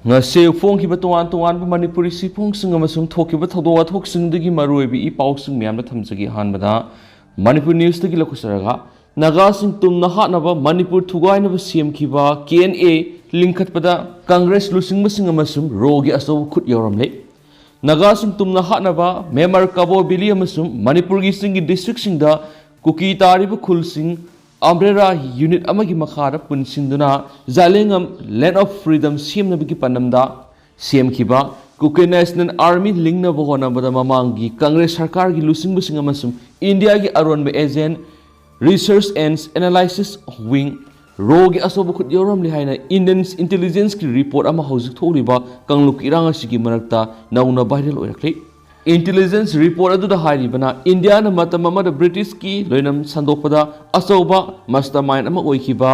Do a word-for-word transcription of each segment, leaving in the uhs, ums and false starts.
ꯉꯁꯤ ꯐꯣꯡꯈꯤꯕ ꯇꯣꯉꯥꯟ ꯇꯣꯉꯥꯟꯕ ꯃꯅꯤꯄꯨꯔꯤ ꯁꯤꯐꯣꯡꯁꯤꯡ ꯑꯃꯁꯨꯡ ꯊꯣꯛꯈꯤꯕ ꯊꯧꯗꯣꯛ ꯋꯥꯊꯣꯛꯁꯤꯡꯗꯒꯤ ꯃꯔꯨꯑꯣꯏꯕ ꯏ ꯄꯥꯎꯁꯤꯡ ꯃꯌꯥꯝꯗ ꯊꯝꯖꯒꯦ꯫ ꯑꯍꯥꯟꯕꯗ ꯃꯅꯤꯄꯨꯔ ꯅ꯭ꯌꯨꯁꯇꯒꯤ ꯂꯧꯈꯠꯆꯔꯒ, ꯅꯥꯒꯥꯁꯤꯡ ꯇꯨꯝꯅ ꯍꯥꯠꯅꯕ ꯃꯅꯤꯄꯨꯔ ꯊꯨꯒꯥꯏꯅꯕ ꯁꯦꯝꯈꯤꯕ ꯀꯦ ꯑꯦꯟ ꯑꯦ ꯂꯤꯡꯈꯠꯄꯗ ꯀꯪꯒ꯭ꯔꯦꯁ ꯂꯨꯆꯤꯡꯕꯁꯤꯡ ꯑꯃꯁꯨꯡ ꯔꯣꯒꯤ ꯑꯆꯧꯕ ꯈꯨꯠ ꯌꯥꯎꯔꯝꯂꯦ꯫ ꯅꯥꯒꯥꯁꯤꯡ ꯇꯨꯝꯅ ꯍꯥꯠꯅꯕ ꯃ꯭ꯌꯥꯟꯃꯥꯔ ꯀꯕꯣ ꯚꯦꯂꯤ ꯑꯃꯁꯨꯡ ꯃꯅꯤꯄꯨꯔꯒꯤ ꯆꯤꯡꯒꯤ ꯗꯤꯁꯇ꯭ꯔꯤꯛꯁꯤꯡꯗ ꯀꯨꯀꯤ ꯇꯥꯔꯤꯕ ꯈꯨꯜꯁꯤꯡ ꯑꯝꯕ꯭ꯔꯦꯂꯥ ꯌꯨꯅꯤꯠ ꯑꯃꯒꯤ ꯃꯈꯥꯗ ꯄꯨꯟꯁꯤꯟꯗꯨꯅ ꯖꯥꯏꯂꯦꯡꯉꯝ ꯂꯦꯟ ꯑꯣꯐ ꯐ꯭ꯔꯤꯗꯝ ꯁꯦꯝꯅꯕꯒꯤ ꯄꯥꯟꯗꯝꯗ ꯁꯦꯝꯈꯤꯕ ꯀꯨꯀꯤ ꯅꯦꯁꯅꯦꯜ ꯑꯥꯔꯃꯤ ꯂꯤꯡꯅꯕ ꯍꯣꯠꯅꯕꯗ ꯃꯃꯥꯡꯒꯤ ꯀꯪꯒ꯭ꯔꯦꯁ ꯁꯔꯀꯥꯔꯒꯤ ꯂꯨꯆꯤꯡꯕꯁꯤꯡ ꯑꯃꯁꯨꯡ ꯏꯟꯗꯤꯌꯥꯒꯤ ꯑꯔꯣꯟꯕ ꯑꯦꯖꯦꯟ, ꯔꯤꯁꯔꯆ ꯑꯦꯟ ꯑꯦꯅꯥꯂꯥꯏꯁꯤꯁ ꯋꯤꯡ, ꯔꯣꯒꯤ ꯑꯆꯧꯕ ꯈꯨꯠ ꯌꯥꯎꯔꯝꯂꯦ ꯍꯥꯏꯅ ꯏꯟꯗꯤꯌꯟ ꯏꯟꯇꯦꯂꯤꯖꯦꯟꯁꯀꯤ ꯔꯤꯄꯣꯔꯠ ꯑꯃ ꯍꯧꯖꯤꯛ ꯊꯣꯛꯂꯤꯕ ꯀꯥꯡꯂꯨꯞꯀꯤ ꯏꯔꯥꯡ ꯑꯁꯤꯒꯤ ꯃꯔꯛꯇ ꯅꯧꯅ ꯚꯥꯏꯔꯦꯜ ꯑꯣꯏꯔꯛꯂꯤ꯫ ꯏꯟꯇꯦꯂꯤꯖꯦꯟꯁ ꯔꯤꯄꯣꯔꯠ ꯑꯗꯨꯗ ꯍꯥꯏꯔꯤꯕꯅ, ꯏꯟꯗꯤꯌꯥꯅ ꯃꯇꯝ ꯑꯃꯗ ꯕ꯭ꯔꯤꯇꯤꯁꯀꯤ ꯂꯣꯏꯅꯝ ꯁꯟꯗꯣꯛꯄꯗ ꯑꯆꯧꯕ ꯃꯁꯇꯔꯃꯥꯏꯟ ꯑꯃ ꯑꯣꯏꯈꯤꯕ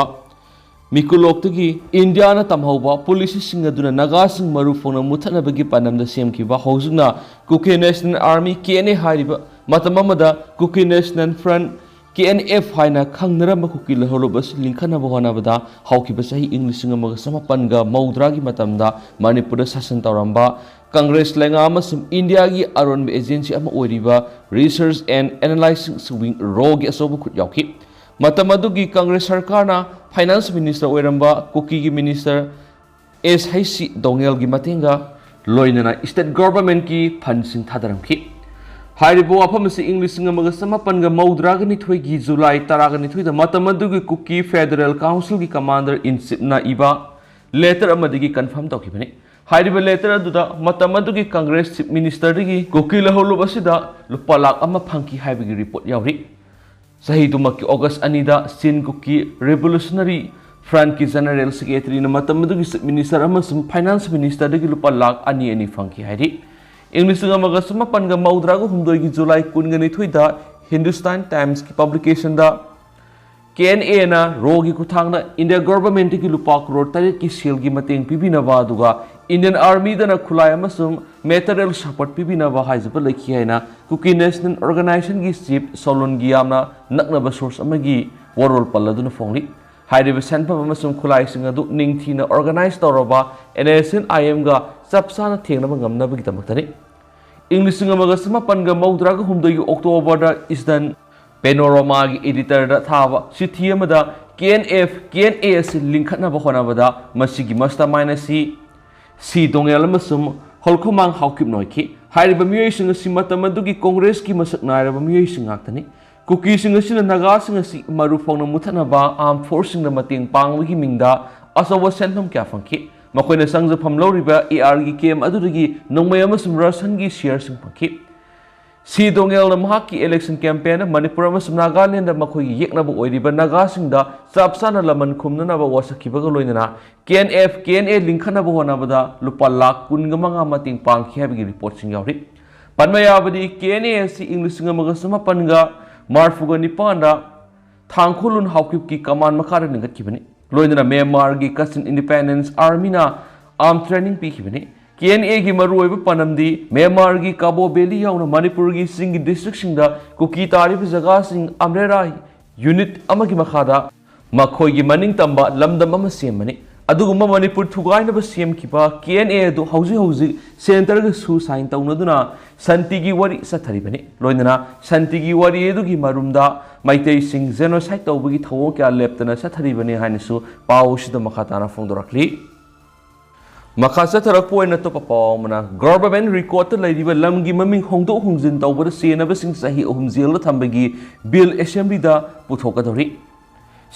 ꯃꯤꯀꯨꯂꯣꯛꯇꯒꯤ ꯏꯟꯗꯤꯌꯥꯅ ꯇꯝꯍꯧꯕ ꯄꯣꯂꯤꯁꯤꯁꯤꯡ ꯑꯗꯨꯅ ꯅꯥꯒꯥꯁꯤꯡ ꯃꯔꯨ ꯐꯣꯡꯅ ꯃꯨꯠꯊꯠꯅꯕꯒꯤ ꯄꯥꯟꯗꯝꯗ ꯁꯦꯝꯈꯤꯕ ꯍꯧꯖꯤꯛꯅ Kuki national army, K N A, ꯍꯥꯏꯔꯤꯕ, ꯃꯇꯝ ꯑꯃꯗ Kuki national front, K N F, ꯍꯥꯏꯅ ꯈꯪꯅꯔꯝꯕ ꯀꯨꯀꯤ ꯂꯩꯍꯧꯂꯨꯞ ꯑꯁꯤ ꯂꯤꯡꯈꯠꯅꯕ ꯍꯣꯠꯅꯕꯗ ꯍꯧꯈꯤꯕ ꯆꯍꯤ ꯏꯪ ꯂꯤꯁꯤꯡ ꯑꯃꯒ ꯆꯃꯥꯄꯟꯒ ꯃꯧꯗ꯭ꯔꯥꯒꯤ ꯃꯇꯝꯗ ꯃꯅꯤꯄꯨꯔꯗ ꯁꯥꯁꯟ ꯇꯧꯔꯝꯕ ꯀꯪꯒ꯭ꯔꯦꯁ ꯂꯩꯉꯥꯛ ꯑꯃꯁꯨꯡ ꯏꯟꯗꯤꯌꯥꯒꯤ ꯑꯔꯣꯟꯕ ꯑꯦꯖꯦꯟꯁꯤ ꯑꯃ ꯑꯣꯏꯔꯤꯕ ꯔꯤꯁꯔꯆ ꯑꯦꯟ ꯑꯦꯅꯥꯂꯥꯏꯁꯤꯁ ꯋꯤꯡ, ꯔꯣꯒꯤ ꯑꯆꯧꯕ ꯈꯨꯠ ꯌꯥꯎꯈꯤ꯫ ꯃꯇꯝ ꯑꯗꯨꯒꯤ ꯀꯪꯒ꯭ꯔꯦꯁ ꯁꯔꯀꯥꯔꯅ ꯐꯥꯏꯅꯥꯟꯁ ꯃꯤꯅꯤꯁꯇꯔ ꯑꯣꯏꯔꯝꯕ ꯀꯨꯀꯤꯒꯤ ꯃꯤꯅꯤꯁꯇꯔ ꯑꯦꯁ ꯍꯩꯆ ꯁꯤ ꯗꯣꯉꯦꯜꯒꯤ ꯃꯇꯦꯡꯒ ꯂꯣꯏꯅꯅ ꯁ꯭ꯇꯦꯠ ꯒꯣꯚꯔꯟꯃꯦꯟꯠꯀꯤ ꯐꯟꯁꯤꯡ ꯊꯥꯗꯔꯝꯈꯤ꯫ ꯍꯥꯏꯔꯤꯕ ꯋꯥꯐꯝ ꯑꯁꯤ ꯏꯪ ꯂꯤꯁꯤꯡ ꯑꯃꯒ ꯆꯃꯥꯄꯟꯒ ꯃꯧꯗ꯭ꯔꯥꯒ ꯅꯤꯊꯣꯏꯒꯤ ꯖꯨꯂꯥꯏ ꯇꯔꯥꯒ ꯅꯤꯊꯣꯏꯗ ꯃꯇꯝ ꯑꯗꯨꯒꯤ ꯀꯨꯀꯤ ꯐꯦꯗꯔꯦꯜ ꯀꯥꯎꯟꯁꯤꯜꯒꯤ ꯀꯃꯥꯟꯗꯔ ꯏꯟ ꯆꯤꯐꯅ ꯏꯕ ꯂꯦꯇꯔ ꯑꯃꯗꯒꯤ ꯀꯟꯐꯥꯔꯝ ꯇꯧꯈꯤꯕꯅꯤ꯫ ꯍꯥꯏꯔꯤꯕ ꯂꯦꯇꯔ ꯑꯗꯨꯗ ꯃꯇꯝ ꯑꯗꯨꯒꯤ ꯀꯪꯒ꯭ꯔꯦꯁ ꯆꯤꯐ ꯃꯤꯅꯤꯁꯇꯔꯗꯒꯤ ꯀꯨꯀꯤ ꯂꯧꯍꯧꯂꯨꯞ ꯑꯁꯤꯗ ꯂꯨꯄꯥ ꯂꯥꯈ ꯑꯃ ꯐꯪꯈꯤ ꯍꯥꯏꯕꯒꯤ ꯔꯤꯄꯣꯔꯠ ꯌꯥꯎꯔꯤ꯫ ꯆꯍꯤꯗꯨꯃꯛꯀꯤ ꯑꯣꯒꯁ ꯑꯅꯤꯗ ꯆꯤꯟ ꯀꯨꯀꯤ ꯔꯤꯚꯣꯂꯨꯁꯅꯔꯤ ꯐ꯭ꯔꯟꯠꯀꯤ ꯖꯦꯅꯔꯦꯜ ꯁꯦꯀ꯭ꯔꯦꯇꯔꯤꯅ ꯃꯇꯝ ꯑꯗꯨꯒꯤ ꯆꯤꯐ ꯃꯤꯅꯤꯁꯇꯔ ꯑꯃꯁꯨꯡ ꯐꯥꯏꯅꯥꯟꯁ ꯃꯤꯅꯤꯁꯇꯔꯗꯒꯤ ꯂꯨꯄꯥ ꯂꯥꯈ ꯑꯅꯤ ꯑꯅꯤ ꯐꯪꯈꯤ ꯍꯥꯏꯔꯤ꯫ ꯏꯪ ꯂꯤꯁꯤꯡ ꯑꯃꯒ ꯆꯃꯥꯄꯟꯒ ꯃꯧꯗ꯭ꯔꯥꯒ ꯍꯨꯝꯗꯣꯏꯒꯤ ꯖꯨꯂꯥꯏ ꯀꯨꯟꯒ ꯅꯤꯊꯣꯏꯗ ꯍꯤꯟꯗꯨꯁꯇꯥꯟ ꯇꯥꯏꯝꯁꯀꯤ ꯄꯕ꯭ꯂꯤꯀꯦꯁꯟꯗ ꯀꯦ ꯑꯦꯟ ꯑꯦꯅ ꯔꯣꯒꯤ ꯈꯨꯠꯊꯥꯡꯗ ꯏꯟꯗꯤꯌꯥ ꯒꯣꯚꯔꯟꯃꯦꯟꯠꯇꯒꯤ ꯂꯨꯄꯥ ꯀ꯭ꯔꯣꯔ ꯇꯔꯦꯠꯀꯤ ꯁꯦꯜꯒꯤ ꯃꯇꯦꯡ ꯄꯤꯕꯤꯅꯕ, ꯑꯗꯨꯒ ꯏꯟꯗꯤꯌꯟ ꯑꯥꯔꯃꯤꯗꯅ ꯈꯨꯠꯂꯥꯏ ꯑꯃꯁꯨꯡ ꯃꯦꯇꯔꯤꯌꯦꯜ ꯁꯄꯣꯔꯠ ꯄꯤꯕꯤꯅꯕ ꯍꯥꯏꯖꯕ ꯂꯩꯈꯤ ꯍꯥꯏꯅ ꯀꯨꯀꯤ ꯅꯦꯁꯅꯦꯜ ꯑꯣꯔꯒꯅꯥꯏꯖꯦꯁꯟꯒꯤ ꯆꯤꯐ ꯁꯣꯂꯨꯟꯒꯤ ꯌꯥꯝꯅ ꯅꯛꯅꯕ ꯁꯣꯔꯁ ꯑꯃꯒꯤ ꯋꯥꯔꯣꯜ ꯄꯜꯂꯗꯨꯅ ꯐꯣꯡꯂꯤ꯫ ꯍꯥꯏꯔꯤꯕ ꯁꯦꯟꯐꯝ ꯑꯃꯁꯨꯡ ꯈꯨꯠꯂꯥꯏꯁꯤꯡ ꯑꯗꯨ ꯅꯤꯡꯊꯤꯅ organize ꯇꯧꯔꯕ N S C N I M ꯒ ꯆꯞ ꯆꯥꯅ ꯊꯦꯡꯅꯕ ꯉꯝꯅꯕꯒꯤꯗꯃꯛꯇꯅꯤ꯫ ꯏꯪ ꯂꯤꯁꯤꯡ ꯑꯃꯒ ꯆꯃꯥꯄꯟꯒ ꯃꯧꯗ꯭ꯔꯥꯒ ꯍꯨꯝꯗꯣꯏꯒꯤ October ꯗ Eastern Panorama ꯒꯤ editor ꯗ ꯊꯥꯕ ꯆꯤꯊꯤ ꯑꯃꯗ K N F, K N A ꯑꯁꯤ ꯂꯤꯡꯈꯠꯅꯕ ꯍꯣꯠꯅꯕꯗ ꯃꯁꯤꯒꯤ mastermind ꯑꯁꯤ ꯁꯤ ꯗꯣꯉꯦꯜ ꯑꯃꯁꯨꯡ ꯍꯣꯜꯈꯣꯃꯥꯡ ꯍꯥꯎꯀꯤꯞꯅ ꯑꯣꯏꯈꯤ꯫ ꯍꯥꯏꯔꯤꯕ ꯃꯤꯑꯣꯏꯁꯤꯡ ꯑꯁꯤ ꯃꯇꯝ ꯑꯗꯨꯒꯤ ꯀꯣꯡꯒ꯭ꯔꯦꯁꯀꯤ ꯃꯁꯛ ꯅꯥꯏꯔꯕ ꯃꯤꯑꯣꯏꯁꯤꯡ ꯉꯥꯛꯇꯅꯤ꯫ ꯀꯨꯀꯤꯁꯤꯡ ꯑꯁꯤꯅ ꯅꯥꯒꯥꯁꯤꯡ ꯑꯁꯤ ꯃꯔꯨ ꯐꯪꯅ ꯃꯨꯠꯊꯠꯅꯕ armed force ꯁꯤꯡꯗ ꯃꯇꯦꯡ ꯄꯥꯡꯕꯒꯤ ꯃꯤꯡꯗ ꯑꯆꯧꯕ ꯁꯦꯟꯐꯝ ꯀꯌꯥ ꯐꯪꯈꯤ꯫ ꯃꯈꯣꯏꯅ ꯆꯪꯖꯐꯝ ꯂꯧꯔꯤꯕ A R ꯒꯤ camp ꯑꯗꯨꯗꯒꯤ ꯅꯣꯡꯃꯩ ꯑꯃꯁꯨꯡ ration ꯒꯤ share ꯁꯤꯡ ꯐꯪꯈꯤ꯫ ꯁꯤ ꯗꯣꯉꯦꯜꯅ ꯃꯍꯥꯛꯀꯤ election campaign ꯗ ꯃꯅꯤꯄꯨꯔ ꯑꯃꯁꯨꯡ ꯅꯥꯒꯥꯂꯦꯟꯗ ꯃꯈꯣꯏꯒꯤ ꯌꯦꯛꯅꯕ ꯑꯣꯏꯔꯤꯕ ꯅꯥꯒꯥꯁꯤꯡꯗ ꯆꯞ ꯆꯥꯅ ꯂꯃꯟ ꯈꯨꯝꯅꯅꯕ ꯋꯥꯁꯛꯈꯤꯕꯒ ꯂꯣꯏꯅꯅ K N F, K N A ꯂꯤꯡꯈꯠꯅꯕ ꯍꯣꯠꯅꯕꯗ ꯂꯨꯄꯥ ꯂꯥꯈ ꯀꯨꯟꯒ ꯃꯉꯥ ꯃꯇꯦꯡ ꯄꯥꯡꯈꯤ ꯍꯥꯏꯕꯒꯤ report ꯁꯤꯡ ꯌꯥꯎꯔꯤ꯫ ꯄꯟꯕ ꯌꯥꯕꯗꯤ, K N A ꯑꯁꯤ ꯏꯪ ꯂꯤꯁꯤꯡ ꯑꯃꯒ ꯆꯃꯥꯄꯟꯒ ꯃꯔꯤꯐꯨꯒ ꯅꯤꯄꯥꯟꯗ ꯊꯥꯡꯈꯨꯂꯨꯟ ꯍꯥꯎꯀꯤꯞꯀꯤ command ꯃꯈꯥꯗ ꯂꯤꯡꯈꯠꯈꯤꯕꯅꯤ꯫ ꯂꯣꯏꯅꯅ ꯃ꯭ꯌꯥꯟꯃꯥꯔꯒꯤ Kachin Independence Army ꯅ arm training ꯄꯤꯈꯤꯕꯅꯤ꯫ K N A ꯒꯤ ꯃꯔꯨꯑꯣꯏꯕ ꯄꯥꯟꯗꯝꯗꯤ ꯃ꯭ꯌꯥꯟꯃꯥꯔꯒꯤ ꯀꯥꯕꯣ ꯚꯦꯂꯤ ꯌꯥꯎꯅ ꯃꯅꯤꯄꯨꯔꯒꯤ ꯆꯤꯡꯒꯤ district ꯁꯤꯡꯗ ꯀꯨꯀꯤ ꯇꯥꯔꯤꯕ ꯖꯒꯥꯁꯤꯡ ꯑꯝꯔꯦꯔꯥ unit ꯑꯃꯒꯤ ꯃꯈꯥꯗ ꯃꯈꯣꯏꯒꯤ ꯃꯅꯤꯡ ꯇꯝꯕ ꯂꯝꯗꯝ ꯑꯃ ꯁꯦꯝꯕꯅꯤ꯫ ꯑꯗꯨꯒꯨꯝꯕ ꯃꯅꯤꯄꯨꯔ ꯊꯨꯒꯥꯏꯅꯕ ꯁꯦꯝꯈꯤꯕ K N A ꯑꯗꯨ ꯍꯧꯖꯤꯛ ꯍꯧꯖꯤꯛ centre ꯒꯁꯨ sign ꯇꯧꯅꯗꯨꯅ ꯁꯥꯟꯇꯤꯒꯤ ꯋꯥꯔꯤ ꯆꯠꯊꯔꯤꯕꯅꯤ꯫ ꯂꯣꯏꯅꯅ ꯁꯥꯟꯇꯤꯒꯤ ꯋꯥꯔꯤ ꯑꯗꯨꯒꯤ ꯃꯔꯨꯝꯗ ꯃꯩꯇꯩꯁꯤꯡ genocide ꯇꯧꯕꯒꯤ ꯊꯧꯑꯣꯡ ꯀꯌꯥ ꯂꯦꯞꯇꯅ ꯆꯠꯊꯔꯤꯕꯅꯤ ꯍꯥꯏꯅꯁꯨ ꯄꯥꯎ ꯑꯁꯤꯗ ꯃꯈꯥ ꯇꯥꯅ ꯐꯣꯡꯗꯣꯔꯛꯂꯤ꯫ ꯃꯈꯥ ꯆꯠꯊꯔꯛꯄ ꯑꯣꯏꯅ ꯑꯇꯣꯞꯄ ꯄꯥꯎ ꯑꯃꯅ, government record ꯇ ꯂꯩꯔꯤꯕ ꯂꯝꯒꯤ ꯃꯃꯤꯡ ꯍꯣꯡꯗꯣꯛ ꯍꯣꯡꯖꯤꯟ ꯇꯧꯕꯗ ꯆꯦꯟꯅꯕꯁꯤꯡ ꯆꯍꯤ ꯑꯍꯨꯝ jail ꯗ ꯊꯝꯕꯒꯤ bill assembly ꯗ ꯄꯨꯊꯣꯛꯀꯗꯧꯔꯤ꯫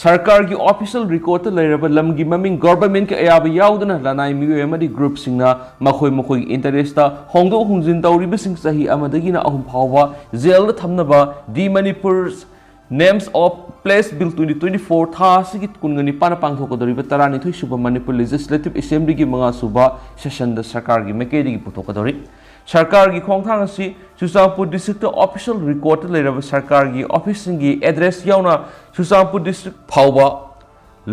ꯁꯔꯀꯥꯔꯒꯤ official record ꯇ ꯂꯩꯔꯕ ꯂꯝꯒꯤ ꯃꯃꯤꯡ government ꯀꯤ ꯑꯌꯥꯕ ꯌꯥꯎꯗꯅ ꯂꯅꯥꯏ ꯃꯤꯑꯣꯏ ꯑꯃꯗꯤ group ꯁꯤꯡꯅ ꯃꯈꯣꯏ ꯃꯈꯣꯏꯒꯤ interest ꯇ ꯍꯣꯡꯗꯣꯛ ꯍꯣꯡꯖꯤꯟ ꯇꯧꯔꯤꯕꯁꯤꯡ ꯆꯍꯤ ꯑꯃꯗꯒꯤꯅ ꯑꯍꯨꯝ ꯐꯥꯎꯕ jail ꯗ ꯊꯝꯅꯕ The Manipur Names of Place Bill twenty twenty-four ꯊꯥ ꯑꯁꯤꯒꯤ ꯀꯨꯟꯒ ꯅꯤꯄꯥꯟꯗ ꯄꯥꯡꯊꯣꯛꯀꯗꯧꯔꯤꯕ ꯇꯔꯥꯅꯤꯊꯣꯏ ꯁꯨꯕ Manipur Legislative Assembly ꯒꯤ ꯃꯉꯥ ꯁꯨꯕ session ꯗ ꯁꯔꯀꯥꯔꯒꯤ ꯃꯥꯏꯀꯩꯗꯒꯤ ꯄꯨꯊꯣꯛꯀꯗꯧꯔꯤ꯫ ꯁꯔꯀꯥꯔꯒꯤ ꯈꯣꯡꯊꯥꯡ ꯑꯁꯤ ꯆꯨꯔꯆꯥꯟꯄꯨꯔ district ꯇ official record ꯇ ꯂꯩꯔꯕ ꯁꯔꯀꯥꯔꯒꯤ office ꯁꯤꯡꯒꯤ address ꯌꯥꯎꯅ ꯆꯨꯔꯆꯥꯟꯄꯨꯔ district ꯐꯥꯎꯕ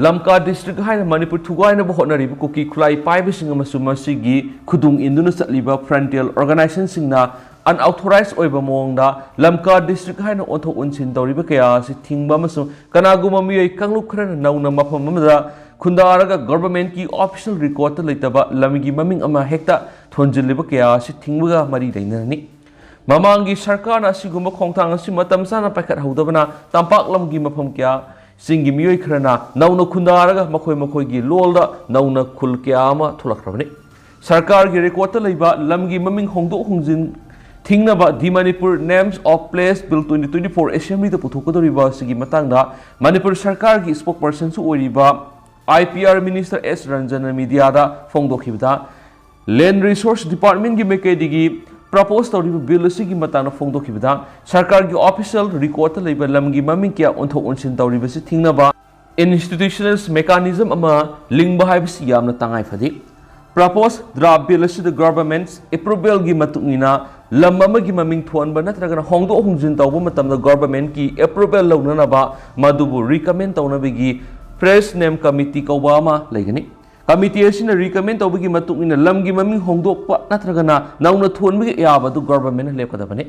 ꯂꯝꯀꯥ district ꯍꯥꯏꯅ ꯃꯅꯤꯄꯨꯔ ꯊꯨꯒꯥꯏꯅꯕ ꯍꯣꯠꯅꯔꯤꯕ ꯀꯨꯀꯤ ꯈꯨꯠꯂꯥꯏ ꯄꯥꯏꯕꯁꯤꯡ ꯑꯃꯁꯨꯡ ꯃꯁꯤꯒꯤ ꯈꯨꯗꯨꯡ ꯏꯟꯗꯨꯅ ꯆꯠꯂꯤꯕ frontier organization ꯁꯤꯡꯅ ꯑꯟꯑꯣꯊꯣꯔꯥꯏꯖ ꯑꯣꯏꯕ ꯃꯑꯣꯡꯗ ꯂꯝꯀꯥ ꯗꯤꯁꯇ꯭ꯔꯤꯛ ꯍꯥꯏꯅ ꯑꯣꯟꯊꯣꯛ ꯑꯣꯟꯁꯤꯟ ꯇꯧꯔꯤꯕ ꯀꯌꯥ ꯑꯁꯤ ꯊꯤꯡꯕ ꯑꯃꯁꯨꯡ ꯀꯅꯥꯒꯨꯝꯕ ꯃꯤꯑꯣꯏ ꯀꯥꯡꯂꯨꯞ ꯈꯔꯅ ꯅꯧꯅ ꯃꯐꯝ ꯑꯃꯗ ꯈꯨꯟꯗꯥꯔꯒ ꯒꯚꯔꯟꯃꯦꯟꯠꯀꯤ ꯑꯣꯐꯤꯁꯤꯌꯦꯜ ꯔꯦꯀꯣꯔꯗꯇ ꯂꯩꯇꯕ ꯂꯝꯒꯤ ꯃꯃꯤꯡ ꯑꯃ ꯍꯦꯛꯇ ꯊꯣꯟꯖꯤꯜꯂꯤꯕ ꯀꯌꯥ ꯑꯁꯤ ꯊꯤꯡꯕꯒ ꯃꯔꯤ ꯂꯩꯅꯔꯅꯤ꯫ ꯃꯃꯥꯡꯒꯤ ꯁꯔꯀꯥꯔꯅ ꯑꯁꯤꯒꯨꯝꯕ ꯈꯣꯡꯊꯥꯡ ꯑꯁꯤ ꯃꯇꯝ ꯆꯥꯅ ꯄꯥꯏꯈꯠꯍꯧꯗꯕꯅ ꯇꯝꯄꯥꯛ ꯂꯝꯒꯤ ꯃꯐꯝ ꯀꯌꯥ ꯆꯤꯡꯒꯤ ꯃꯤꯑꯣꯏ ꯈꯔꯅ ꯅꯧꯅ ꯈꯨꯟꯗꯥꯔꯒ ꯃꯈꯣꯏ ꯃꯈꯣꯏꯒꯤ ꯂꯣꯜꯗ ꯅꯧꯅ ꯈꯨꯜ ꯀꯌꯥ ꯑꯃ ꯊꯣꯛꯂꯛꯈ꯭ꯔꯕꯅꯤ꯫ ꯁꯔꯀꯥꯔꯒꯤ ꯔꯦꯀꯣꯔꯗꯇ ꯂꯩꯕ ꯂꯝꯒꯤ ꯃꯃꯤꯡ ꯍꯣꯡꯗꯣꯛ ꯍꯣꯡꯖꯤꯟ ꯊꯤꯡꯅꯕ The Manipur Names of Place Bill twenty twenty-four Assemblyꯗ ꯄꯨꯊꯣꯛꯀꯗꯧꯔꯤꯕ ꯑꯁꯤꯒꯤ ꯃꯇꯥꯡꯗ ꯃꯅꯤꯄꯨꯔ ꯁꯔꯀꯥꯔꯒꯤ ꯁ꯭ꯄꯣꯛꯄꯔꯁꯟꯁꯨ ꯑꯣꯏꯔꯤꯕ IPR Minister S ꯔꯟꯖꯟꯅ ꯃꯤꯗꯤꯌꯥꯗ ꯐꯣꯡꯗꯣꯛꯈꯤꯕꯗ, ꯂꯦꯟ ꯔꯤꯁꯣꯔꯁ ꯗꯤꯄꯥꯔꯠꯃꯦꯟꯠꯀꯤ ꯃꯥꯏꯀꯩꯗꯒꯤ ꯄ꯭ꯔꯄꯣꯖ ꯇꯧꯔꯤꯕ ꯕꯤꯜ ꯑꯁꯤꯒꯤ ꯃꯇꯥꯡꯗ ꯐꯣꯡꯗꯣꯛꯈꯤꯕꯗ, ꯁꯔꯀꯥꯔꯒꯤ ꯑꯣꯐꯤꯁꯤꯌꯦꯜ ꯔꯦꯀꯣꯔꯗꯇ ꯂꯩꯕ ꯂꯝꯒꯤ ꯃꯃꯤꯡ ꯀꯌꯥ ꯑꯣꯟꯊꯣꯛ ꯑꯣꯟꯁꯤꯟ ꯇꯧꯔꯤꯕꯁꯤ ꯊꯤꯡꯅꯕ ꯏꯟꯁꯇꯤꯇ꯭ꯌꯨꯁꯅꯦꯜ ꯃꯦꯀꯥꯅꯤꯖꯝ ꯑꯃ ꯂꯤꯡꯕ ꯍꯥꯏꯕꯁꯤ ꯌꯥꯝꯅ ꯇꯉꯥꯏ ꯐꯗꯦ꯫ ꯄ꯭ꯔꯄꯣꯖ ꯗ꯭ꯔꯥꯐ ꯕꯤꯜ ꯑꯁꯤꯗ ꯒꯚꯔꯟꯃꯦꯟꯠ ꯑꯦꯄ꯭ꯔꯨꯚꯦꯜꯒꯤ ꯃꯇꯨꯡ ꯏꯟꯅ ꯂꯝ ꯑꯃꯒꯤ ꯃꯃꯤꯡ ꯊꯣꯟꯕ ꯅꯠꯇ꯭ꯔꯒꯅ ꯍꯣꯡꯗꯣꯛ ꯍꯣꯡꯖꯤꯟ ꯇꯧꯕ ꯃꯇꯝꯗ ꯒꯚꯔꯟꯃꯦꯟꯠꯀꯤ ꯑꯦꯄ꯭ꯔꯨꯚꯦꯜ ꯂꯧꯅꯅꯕ ꯃꯗꯨꯕꯨ ꯔꯤꯀꯃꯦꯟ ꯇꯧꯅꯕꯒꯤ ꯄ꯭ꯂꯦꯁ ꯅꯦꯝ ꯀꯃꯤꯇꯤ ꯀꯧꯕ ꯑꯃ ꯂꯩꯒꯅꯤ꯫ ꯀꯃꯤꯇꯤ ꯑꯁꯤꯅ ꯔꯤꯀꯃꯦꯟ ꯇꯧꯕꯒꯤ ꯃꯇꯨꯡ ꯏꯟꯅ ꯂꯝꯒꯤ ꯃꯃꯤꯡ ꯍꯣꯡꯗꯣꯛꯄ ꯅꯠꯇ꯭ꯔꯒꯅ ꯅꯧꯅ ꯊꯣꯟꯕꯒꯤ ꯑꯌꯥꯕ ꯑꯗꯨ ꯒꯚꯔꯟꯃꯦꯟꯠꯅ ꯂꯦꯞꯀꯗꯕꯅꯤ꯫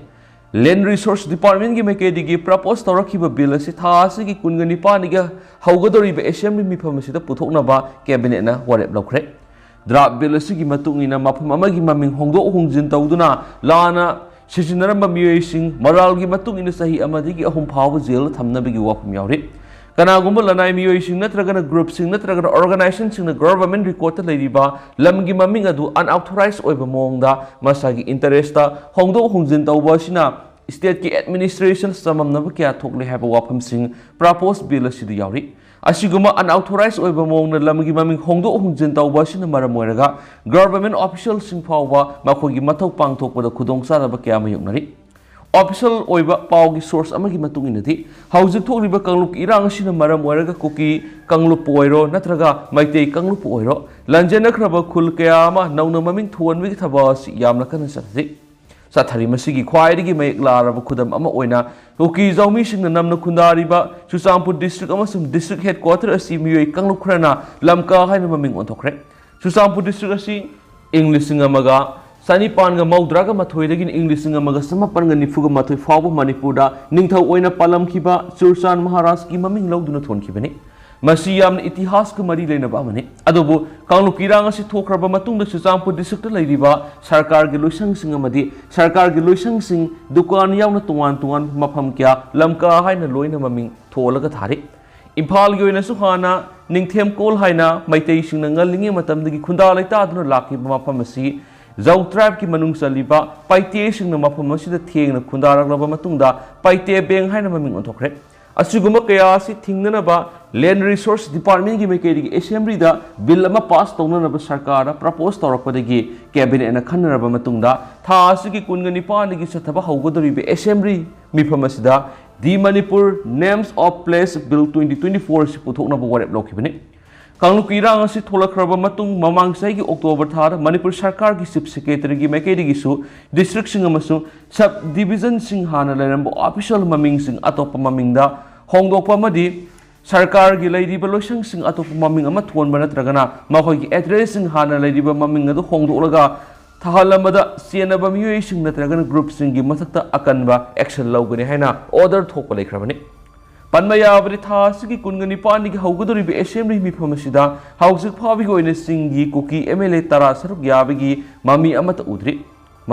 ꯂꯦꯟ ꯔꯤꯁꯣꯔꯁ ꯗꯤꯄꯥꯔꯠꯃꯦꯟꯠꯀꯤ ꯃꯥꯏꯀꯩꯗꯒꯤ ꯄ꯭ꯔꯄꯣꯖ ꯇꯧꯔꯛꯈꯤꯕ ꯕꯤꯜ ꯑꯁꯤ ꯊꯥ ꯑꯁꯤꯒꯤ ꯀꯨꯟꯒ ꯅꯤꯄꯥꯟꯗꯒꯤ ꯍꯧꯒꯗꯧꯔꯤꯕ ꯑꯦꯁꯦꯝꯕ꯭ꯂꯤ ꯃꯤꯐꯝ ꯑꯁꯤꯗ ꯄꯨꯊꯣꯛꯅꯕ ꯀꯦꯕꯤꯅꯦꯠꯅ ꯋꯥꯔꯦꯞ ꯂꯧꯈ꯭ꯔꯦ꯫ ꯗ꯭ꯔꯥꯐ ꯕꯤꯜ ꯑꯁꯤꯒꯤ ꯃꯇꯨꯡ ꯏꯟꯅ ꯃꯐꯝ ꯑꯃꯒꯤ ꯃꯃꯤꯡ ꯍꯣꯡꯗꯣꯛ ꯍꯣꯡꯖꯤꯟ ꯇꯧꯗꯨꯅ ꯂꯥꯟꯅ ꯁꯤꯖꯤꯟꯅꯔꯝꯕ ꯃꯤꯑꯣꯏꯁꯤꯡ ꯃꯔꯥꯜꯒꯤ ꯃꯇꯨꯡ ꯏꯟꯅ ꯆꯍꯤ ꯑꯃꯗꯒꯤ ꯑꯍꯨꯝ ꯐꯥꯎꯕ ꯖꯦꯜꯗ ꯊꯝꯅꯕꯒꯤ ꯋꯥꯐꯝ ꯌꯥꯎꯔꯤ꯫ ꯀꯅꯥꯒꯨꯝꯕ ꯂꯅꯥꯏ ꯃꯤꯑꯣꯏꯁꯤꯡ ꯅꯠꯇ꯭ꯔꯒꯅ ꯒ꯭ꯔꯨꯞꯁꯤꯡ ꯅꯠꯇ꯭ꯔꯒꯅ ꯑꯣꯔꯒꯅꯥꯏꯖꯦꯁꯟꯁꯤꯡꯅ ꯒꯚꯔꯟꯃꯦꯟꯠ ꯔꯦꯀꯣꯔꯗꯇ ꯂꯩꯔꯤꯕ ꯂꯝꯒꯤ ꯃꯃꯤꯡ ꯑꯗꯨ ꯑꯟꯑꯣꯊꯣꯔꯥꯏꯖ ꯑꯣꯏꯕ ꯃꯑꯣꯡꯗ ꯃꯁꯥꯒꯤ ꯏꯟꯇꯔꯦꯁꯇ ꯍꯣꯡꯗꯣꯛ ꯍꯣꯡꯖꯤꯟ ꯇꯧꯕ ꯑꯁꯤꯅ ꯁ꯭ꯇꯦꯠꯀꯤ ꯑꯦꯗꯃꯤꯅꯤꯁꯇ꯭ꯔꯦꯁꯟ ꯆꯃꯝꯅꯕ ꯀꯌꯥ ꯊꯣꯛꯂꯦ ꯍꯥꯏꯕ ꯋꯥꯐꯝꯁꯤꯡ ꯄ꯭ꯔꯄꯣꯖ ꯕꯤꯜ ꯑꯁꯤꯗ ꯌꯥꯎꯔꯤ꯫ ꯑꯁꯤꯒꯨꯝꯕ ꯑꯟꯑꯣꯊꯣꯔꯥꯏꯖ ꯑꯣꯏꯕ ꯃꯑꯣꯡꯗ ꯂꯝꯒꯤ ꯃꯃꯤꯡ ꯍꯣꯡꯗꯣꯛ ꯍꯣꯡꯖꯤꯟ ꯇꯧꯕ ꯑꯁꯤꯅ ꯃꯔꯝ ꯑꯣꯏꯔꯒ ꯒꯚꯔꯟꯃꯦꯟꯠ ꯑꯣꯐꯤꯁꯤꯌꯦꯜꯁꯤꯡ ꯐꯥꯎꯕ ꯃꯈꯣꯏꯒꯤ ꯃꯊꯧ ꯄꯥꯡꯊꯣꯛꯄꯗ ꯈꯨꯗꯣꯡꯆꯥꯗꯕ ꯀꯌꯥ ꯃꯥꯌꯣꯛꯅꯔꯤ꯫ ꯑꯣꯐꯤꯁꯤꯌꯦꯜ ꯑꯣꯏꯕ ꯄꯥꯎꯒꯤ ꯁꯣꯔꯁ ꯑꯃꯒꯤ ꯃꯇꯨꯡ ꯏꯟꯅꯗꯤ, ꯍꯧꯖꯤꯛ ꯊꯣꯛꯂꯤꯕ ꯀꯥꯡꯂꯨꯞꯀꯤ ꯏꯔꯥꯡ ꯑꯁꯤꯅ ꯃꯔꯝ ꯑꯣꯏꯔꯒ ꯀꯨꯀꯤ ꯀꯥꯡꯂꯨꯞꯄꯨ ꯑꯣꯏꯔꯣ ꯅꯠꯇ꯭ꯔꯒ ꯃꯩꯇꯩ ꯀꯥꯡꯂꯨꯞꯄꯨ ꯑꯣꯏꯔꯣ, ꯂꯥꯟꯖꯦꯟꯅꯈ꯭ꯔꯕ ꯈꯨꯜ ꯀꯌꯥ ꯑꯃ ꯅꯧꯅ ꯃꯃꯤꯡ ꯊꯣꯟꯕꯒꯤ ꯊꯕꯛ ꯑꯁꯤ ꯌꯥꯝꯅ ꯀꯟꯅ ꯆꯠꯊꯔꯤ꯫ ꯆꯠꯊꯔꯤ꯫ ꯃꯁꯤꯒꯤ ꯈ꯭ꯋꯥꯏꯗꯒꯤ ꯃꯌꯦꯛ ꯂꯥꯔꯕ ꯈꯨꯗꯝ ꯑꯃ ꯑꯣꯏꯅ ꯀꯨꯀꯤ ꯖꯥꯎꯃꯤꯁꯤꯡꯅ ꯅꯝꯅ ꯈꯨꯟꯗꯥꯔꯤꯕ ꯆꯨꯔꯆꯥꯟꯄꯨꯔ ꯗꯤꯁꯇ꯭ꯔꯤꯛ ꯑꯃꯁꯨꯡ ꯗꯤꯁꯇ꯭ꯔꯤꯛ ꯍꯦꯗꯀ꯭ꯋꯥꯇꯔ ꯑꯁꯤ ꯃꯤꯑꯣꯏ ꯀꯥꯡꯂꯨꯞ ꯈꯔꯅ ꯂꯝꯀꯥ ꯍꯥꯏꯅ ꯃꯃꯤꯡ ꯑꯣꯟꯊꯣꯛꯈ꯭ꯔꯦ꯫ ꯆꯨꯔꯆꯥꯟꯄꯨꯔ ꯗꯤꯁꯇ꯭ꯔꯤꯛ ꯑꯁꯤ ꯏꯪ ꯂꯤꯁꯤꯡ ꯑꯃꯒ ꯆꯅꯤꯄꯥꯟꯒ ꯃꯧꯗ꯭ꯔꯥꯒ ꯃꯥꯊꯣꯏꯗꯒꯤꯅ ꯏꯪ ꯂꯤꯁꯤꯡ ꯑꯃꯒ ꯆꯃꯥꯄꯟꯒ ꯅꯤꯐꯨꯒ ꯃꯥꯊꯣꯏ ꯐꯥꯎꯕ ꯃꯅꯤꯄꯨꯔꯗ ꯅꯤꯡꯊꯧ ꯑꯣꯏꯅ ꯄꯥꯜꯂꯝꯈꯤꯕ ꯆꯨꯔꯆꯥꯟ ꯃꯍꯥꯔꯥꯖꯀꯤ ꯃꯃꯤꯡ ꯂꯧꯗꯨꯅ ꯊꯣꯟꯈꯤꯕꯅꯤ꯫ ꯃꯁꯤ ꯌꯥꯝꯅ ꯏꯇꯤꯍꯥꯁꯀ ꯃꯔꯤ ꯂꯩꯅꯕ ꯑꯃꯅꯤ꯫ ꯑꯗꯨꯕꯨ ꯀꯥꯡꯂꯨꯞꯀꯤ ꯏꯔꯥꯡ ꯑꯁꯤ ꯊꯣꯛꯈ꯭ꯔꯕ ꯃꯇꯨꯡꯗ ꯆꯨꯔꯆꯥꯟꯄꯨꯔ ꯗꯤꯁꯇ꯭ꯔꯤꯛꯇ ꯂꯩꯔꯤꯕ ꯁꯔꯀꯥꯔꯒꯤ ꯂꯣꯏꯁꯪꯁꯤꯡ ꯑꯃꯗꯤ ꯁꯔꯀꯥꯔꯒꯤ ꯂꯣꯏꯁꯪꯁꯤꯡ, ꯗꯨꯀꯥꯟ ꯌꯥꯎꯅ ꯇꯣꯉꯥꯟ ꯇꯣꯉꯥꯟꯕ ꯃꯐꯝ ꯀꯌꯥ ꯂꯝꯀꯥ ꯍꯥꯏꯅ ꯂꯣꯏꯅ ꯃꯃꯤꯡ ꯊꯣꯜꯂꯒ ꯊꯥꯔꯤ꯫ ꯏꯝꯐꯥꯜꯒꯤ ꯑꯣꯏꯅꯁꯨ ꯍꯥꯟꯅ ꯅꯤꯡꯊꯦꯝꯀꯣꯜ ꯍꯥꯏꯅ ꯃꯩꯇꯩꯁꯤꯡꯅ ꯉꯜꯂꯤꯉꯩ ꯃꯇꯝꯗꯒꯤ ꯈꯨꯟꯗꯥ ꯂꯩꯇꯥꯗꯨꯅ ꯂꯥꯛꯈꯤꯕ ꯃꯐꯝ ꯑꯁꯤ ꯖꯧ ꯇ꯭ꯔꯥꯏꯕꯀꯤ ꯃꯅꯨꯡ ꯆꯜꯂꯤꯕ ꯄꯥꯏꯇꯦꯁꯤꯡꯅ ꯃꯐꯝ ꯑꯁꯤꯗ ꯊꯦꯡꯅ ꯈꯨꯟꯗꯥꯔꯛꯂꯕ ꯃꯇꯨꯡꯗ ꯄꯥꯏꯇꯦ ꯕꯦꯡ ꯍꯥꯏꯅ ꯃꯃꯤꯡ ꯑꯣꯟꯊꯣꯛꯈ꯭ꯔꯦ꯫ ꯑꯁꯤꯒꯨꯝꯕ ꯀꯌꯥ ꯑꯁꯤ ꯊꯤꯡꯅꯅꯕ Land Resource Departmentꯀꯤ ꯃꯥꯏꯀꯩꯗꯒꯤ ꯑꯦꯁꯦꯝꯕ꯭ꯂꯤꯗ ꯕꯤꯜ ꯑꯃ ꯄꯥꯁ ꯇꯧꯅꯅꯕ ꯁꯔꯀꯥꯔꯗ ꯄ꯭ꯔꯄꯣꯁ ꯇꯧꯔꯛꯄꯗꯒꯤ ꯀꯦꯕꯤꯅꯦꯠꯅ ꯈꯟꯅꯔꯕ ꯃꯇꯨꯡꯗ ꯊꯥ ꯑꯁꯤꯒꯤ ꯀꯨꯟꯒ ꯅꯤꯄꯥꯟꯗꯒꯤ ꯆꯠꯊꯕ ꯍꯧꯒꯗꯧꯔꯤꯕ ꯑꯦꯁꯦꯝꯕ꯭ꯂꯤ ꯃꯤꯐꯝ ꯑꯁꯤꯗ The Manipur Names of Place Bill twenty twenty-four ꯑꯁꯤ ꯄꯨꯊꯣꯛꯅꯕ ꯋꯥꯔꯦꯞ ꯂꯧꯈꯤꯕꯅꯤ꯫ ꯀꯥꯡꯂꯨꯞꯀꯤ ꯏꯔꯥꯡ ꯑꯁꯤ ꯊꯣꯛꯂꯛꯈ꯭ꯔꯕ ꯃꯇꯨꯡ ꯃꯃꯥꯡ ꯆꯍꯤꯒꯤ ꯑꯣꯛꯇꯣꯕꯔ ꯊꯥꯗ ꯃꯅꯤꯄꯨꯔ ꯁꯔꯀꯥꯔꯒꯤ ꯆꯤꯐ ꯁꯦꯀ꯭ꯔꯦꯇꯔꯤꯒꯤ ꯃꯥꯏꯀꯩꯗꯒꯤꯁꯨ ꯗꯤꯁꯇ꯭ꯔꯤꯛꯁꯤꯡ ꯑꯃꯁꯨꯡ ꯁꯕ ꯗꯤꯕꯤꯖꯟꯁꯤꯡ ꯍꯥꯟꯅ ꯂꯩꯔꯝꯕ ꯑꯣꯐꯤꯁꯤꯌꯦꯜ ꯃꯃꯤꯡꯁꯤꯡ ꯑꯇꯣꯞꯄ ꯃꯃꯤꯡꯗ ꯍꯣꯡꯗꯣꯛꯄ ꯑꯃꯗꯤ ꯁꯔꯀꯥꯔꯒꯤ ꯂꯩꯔꯤꯕ ꯂꯣꯏꯁꯪꯁꯤꯡ ꯑꯇꯣꯞꯄ ꯃꯃꯤꯡ ꯑꯃ ꯊꯣꯟꯕ ꯅꯠꯇ꯭ꯔꯒꯅ ꯃꯈꯣꯏꯒꯤ ꯑꯦꯗ꯭ꯔꯦꯁꯁꯤꯡ ꯍꯥꯟꯅ ꯂꯩꯔꯤꯕ ꯃꯃꯤꯡ ꯑꯗꯨ ꯍꯣꯡꯗꯣꯛꯂꯒ ꯊꯥꯍꯜꯂꯝꯕꯗ ꯆꯦꯟꯅꯕ ꯃꯤꯑꯣꯏꯁꯤꯡ ꯅꯠꯇ꯭ꯔꯒꯅ ꯒ꯭ꯔꯨꯞꯁꯤꯡꯒꯤ ꯃꯊꯛꯇ ꯑꯀꯟꯕ ꯑꯦꯛꯁꯟ ꯂꯧꯒꯅꯤ ꯍꯥꯏꯅ ꯑꯣꯔꯗꯔ ꯊꯣꯛꯄ ꯂꯩꯈ꯭ꯔꯕꯅꯤ꯫ ꯄꯟꯕ ꯌꯥꯕꯗꯤ ꯊꯥ ꯑꯁꯤꯒꯤ ꯀꯨꯟꯒ ꯅꯤꯄꯥꯟꯗꯒꯤ ꯍꯧꯒꯗꯧꯔꯤꯕ ꯑꯦꯁꯦꯝꯕ꯭ꯂꯤ ꯃꯤꯐꯝ ꯑꯁꯤꯗ ꯍꯧꯖꯤꯛ ꯐꯥꯎꯕꯒꯤ ꯑꯣꯏꯅ ꯆꯤꯡꯒꯤ ꯀꯨꯀꯤ ꯑꯦꯝ ꯑꯦꯜ ꯑꯦ ꯇꯔꯥ ꯁꯔꯨꯛ ꯌꯥꯕꯒꯤ ꯃꯃꯤ ꯑꯃꯠꯇ ꯎꯗ꯭ꯔꯤ꯫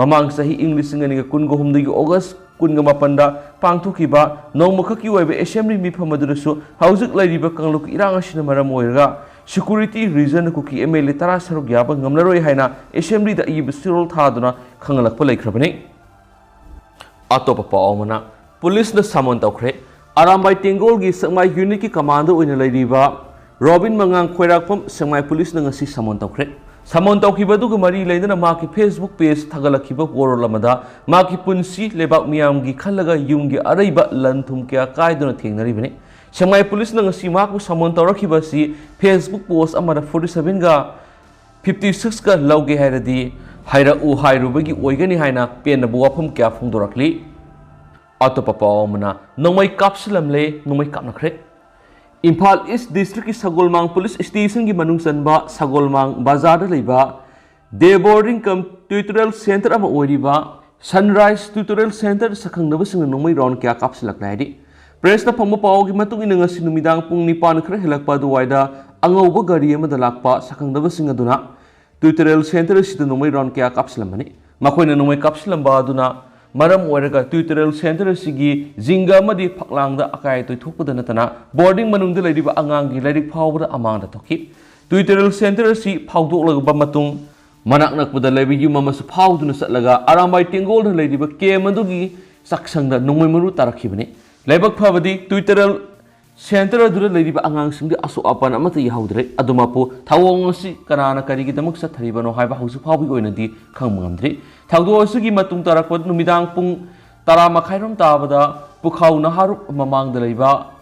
ꯃꯃꯥꯡ ꯆꯍꯤ ꯏꯪ ꯂꯤꯁꯤꯡ ꯑꯅꯤꯒ ꯀꯨꯟꯒ ꯍꯨꯝꯗꯣꯏꯒꯤ ꯑꯣꯒꯁ ꯀꯨꯟꯒ ꯃꯥꯄꯟꯗ ꯄꯥꯡꯊꯣꯛꯈꯤꯕ ꯅꯣꯡꯃꯈꯛꯀꯤ ꯑꯣꯏꯕ ꯑꯦꯁꯦꯝꯕ꯭ꯂꯤ ꯃꯤꯐꯝ ꯑꯗꯨꯗꯁꯨ ꯍꯧꯖꯤꯛ ꯂꯩꯔꯤꯕ ꯀꯥꯡꯂꯨꯞꯀꯤ ꯏꯔꯥꯡ ꯑꯁꯤꯅ ꯃꯔꯝ ꯑꯣꯏꯔꯒ security region Kuki M L A ꯇꯔꯥ ꯁꯔꯨꯛ ꯌꯥꯕ ꯉꯝꯂꯔꯣꯏ ꯍꯥꯏꯅ ꯑꯦꯁꯦꯝꯕ꯭ꯂꯤꯗ ꯑꯏꯕ ꯆꯦꯔꯣꯜ ꯊꯥꯗꯨꯅ ꯈꯪꯍꯜꯂꯛꯄ ꯂꯩꯈ꯭ꯔꯕꯅꯤ꯫ ꯑꯇꯣꯞꯄ ꯄꯥꯎ ꯑꯃꯅ, ꯄꯨꯂꯤꯁꯅ ꯁꯃꯟ ꯇꯧꯈ꯭ꯔꯦ꯫ ꯑꯔꯥꯝꯕꯥꯏ ꯇꯦꯡꯒꯣꯜꯒꯤ ꯁꯦꯛꯃꯥꯏ ꯌꯨꯅꯤꯠꯀꯤ ꯀꯃꯥꯟꯗꯔ ꯑꯣꯏꯅ ꯂꯩꯔꯤꯕ ꯔꯣꯕꯤꯟ ꯃꯉꯥꯡ ꯈꯣꯏꯔꯥꯛꯄꯝ ꯁꯦꯛꯃꯥꯏ ꯄꯨꯂꯤꯁꯅ ꯉꯁꯤ ꯁꯃꯟ ꯇꯧꯈ꯭ꯔꯦ꯫ ꯁꯃꯟ ꯇꯧꯈꯤꯕ ꯑꯗꯨꯒ ꯃꯔꯤ ꯂꯩꯅꯅ ꯃꯍꯥꯛꯀꯤ Facebook ꯄꯦꯖ ꯊꯥꯒꯠꯂꯛꯈꯤꯕ ꯋꯥꯔꯣꯜ ꯑꯃꯗ ꯃꯍꯥꯛꯀꯤ ꯄꯨꯟꯁꯤ ꯂꯩꯕꯥꯛ ꯃꯤꯌꯥꯝꯒꯤ ꯈꯜꯂꯒ ꯌꯨꯝꯒꯤ ꯑꯔꯩꯕ ꯂꯟ ꯊꯨꯝ ꯀꯌꯥ ꯀꯥꯏꯗꯨꯅ ꯊꯦꯡꯅꯔꯤꯕꯅꯤ꯫ ꯁꯦꯛꯃꯥꯏ ꯄꯨꯂꯤꯁꯅ ꯉꯁꯤ ꯃꯍꯥꯛꯄꯨ ꯁꯃꯟ ꯇꯧꯔꯛꯈꯤꯕ ꯑꯁꯤ Facebook ꯄꯣꯁ ꯑꯃꯗ forty sevenꯒ fifty sixꯀ ꯂꯧꯒꯦ ꯍꯥꯏꯔꯗꯤ ꯍꯥꯏꯔꯛꯎ ꯍꯥꯏꯔꯨꯕꯒꯤ ꯑꯣꯏꯒꯅꯤ ꯍꯥꯏꯅ ꯄꯦꯟꯗꯕ ꯋꯥꯐꯝ ꯀꯌꯥ ꯐꯣꯡꯗꯣꯔꯛꯂꯤ꯫ ꯑꯇꯣꯞꯄ ꯄꯥꯎ ꯑꯃꯅ, ꯅꯣꯡꯃꯩ ꯀꯥꯞꯁꯤꯜꯂꯝꯂꯦ, ꯅꯣꯡꯃꯩ ꯀꯥꯞꯅꯈ꯭ꯔꯦ꯫ ꯏꯝꯐꯥꯜ ꯏꯁ ꯗꯤꯁꯇ꯭ꯔꯤꯛꯀꯤ ꯁꯒꯣꯜꯃꯥꯡ ꯄꯨꯂꯤꯁ ꯁ꯭ꯇꯦꯁꯟꯒꯤ ꯃꯅꯨꯡ ꯆꯟꯕ ꯁꯒꯣꯜꯃꯥꯡ ꯕꯖꯥꯔꯗ ꯂꯩꯕ Day boarding cum tutorial center ꯑꯃ ꯑꯣꯏꯔꯤꯕ Sunrise Tutorial Center ꯁꯛꯈꯪꯅꯕꯁꯤꯡꯅ ꯅꯣꯡꯃꯩ round ꯀꯌꯥ ꯀꯥꯞꯁꯤꯜꯂꯛꯂꯦ ꯍꯥꯏꯔꯤ꯫ Press ꯅ ꯐꯪꯕ ꯄꯥꯎꯒꯤ ꯃꯇꯨꯡ ꯏꯟꯅ, ꯉꯁꯤ ꯅꯨꯃꯤꯗꯥꯡ ꯄꯨꯡ ꯅꯤꯄꯥꯟ ꯈꯔ ꯍꯦꯜꯂꯛꯄ ꯑꯗꯨꯋꯥꯏꯗ ꯑꯉꯧꯕ ꯒꯥꯔꯤ ꯑꯃꯗ ꯂꯥꯛꯄ ꯁꯛꯈꯪꯅꯕꯁꯤꯡ ꯑꯗꯨꯅ Tutorial Center ꯑꯁꯤꯗ ꯅꯣꯡꯃꯩ round ꯀꯌꯥ ꯀꯥꯞꯁꯤꯜꯂꯝꯕꯅꯤ꯫ ꯃꯈꯣꯏꯅ ꯅꯣꯡꯃꯩ ꯀꯥꯞꯁꯤꯜꯂꯝꯕ ꯑꯗꯨꯅ ꯃꯔꯝ ꯑꯣꯏꯔꯒ Tutorial Center ꯑꯁꯤꯒꯤ ꯖꯤꯡꯒ ꯑꯃꯗꯤ ꯐꯛꯂꯥꯡꯗ ꯑꯀꯥꯏ ꯑꯇꯣꯏ ꯊꯣꯛꯄꯗ ꯅꯠꯇꯅ, boarding ꯃꯅꯨꯡꯗ ꯂꯩꯔꯤꯕ ꯑꯉꯥꯡꯒꯤ ꯂꯥꯏꯔꯤꯛ ꯐꯥꯎꯕꯗ ꯑꯃꯥꯡꯗ ꯊꯣꯛꯈꯤ꯫ Tutorial Center ꯑꯁꯤ ꯐꯥꯎꯗꯣꯛꯂꯕ ꯃꯇꯨꯡ, ꯃꯅꯥꯛ ꯅꯛꯄꯗ ꯂꯩꯕ ꯌꯨꯝ ꯑꯃꯁꯨ ꯐꯥꯎꯗꯨꯅ ꯆꯠꯂꯒ ꯑꯔꯥꯝꯕꯥꯏ ꯇꯦꯡꯒꯣꯜꯗ ꯂꯩꯔꯤꯕ camp ꯑꯗꯨꯒꯤ ꯆꯥꯛꯁꯪꯗ ꯅꯣꯡꯃꯩ ꯃꯔꯨ ꯇꯥꯔꯛꯈꯤꯕꯅꯤ꯫ ꯂꯥꯏꯕꯛ ꯐꯕꯗꯤ, Tutorial Center ꯑꯗꯨꯗ ꯂꯩꯔꯤꯕ ꯑꯉꯥꯡꯁꯤꯡꯗꯤ ꯑꯁꯣꯛ ꯑꯄꯟ ꯑꯃꯠꯇ ꯌꯥꯎꯗ꯭ꯔꯦ꯫ ꯑꯗꯨꯃꯛꯄꯨ, ꯊꯧꯑꯣꯡ ꯑꯁꯤ ꯀꯅꯥꯅ ꯀꯔꯤꯒꯤꯗꯃꯛ ꯆꯠꯊꯔꯤꯕꯅꯣ ꯍꯥꯏꯕ ꯍꯧꯖꯤꯛ ꯐꯥꯎꯕꯒꯤ ꯑꯣꯏꯅꯗꯤ ꯈꯪꯕ ꯉꯝꯗ꯭ꯔꯤ꯫ ꯊꯧꯗꯣꯛ ꯑꯁꯤꯒꯤ ꯃꯇꯨꯡ ꯇꯥꯔꯛꯄ ꯅꯨꯃꯤꯗꯥꯡ ꯄꯨꯡ ꯇꯔꯥ ꯃꯈꯥꯏꯔꯣꯝ ꯇꯥꯕꯗ ꯄꯨꯈꯥꯎ ꯅꯍꯥꯔꯨꯞ ꯃꯃꯥꯡꯗ ꯂꯩꯕ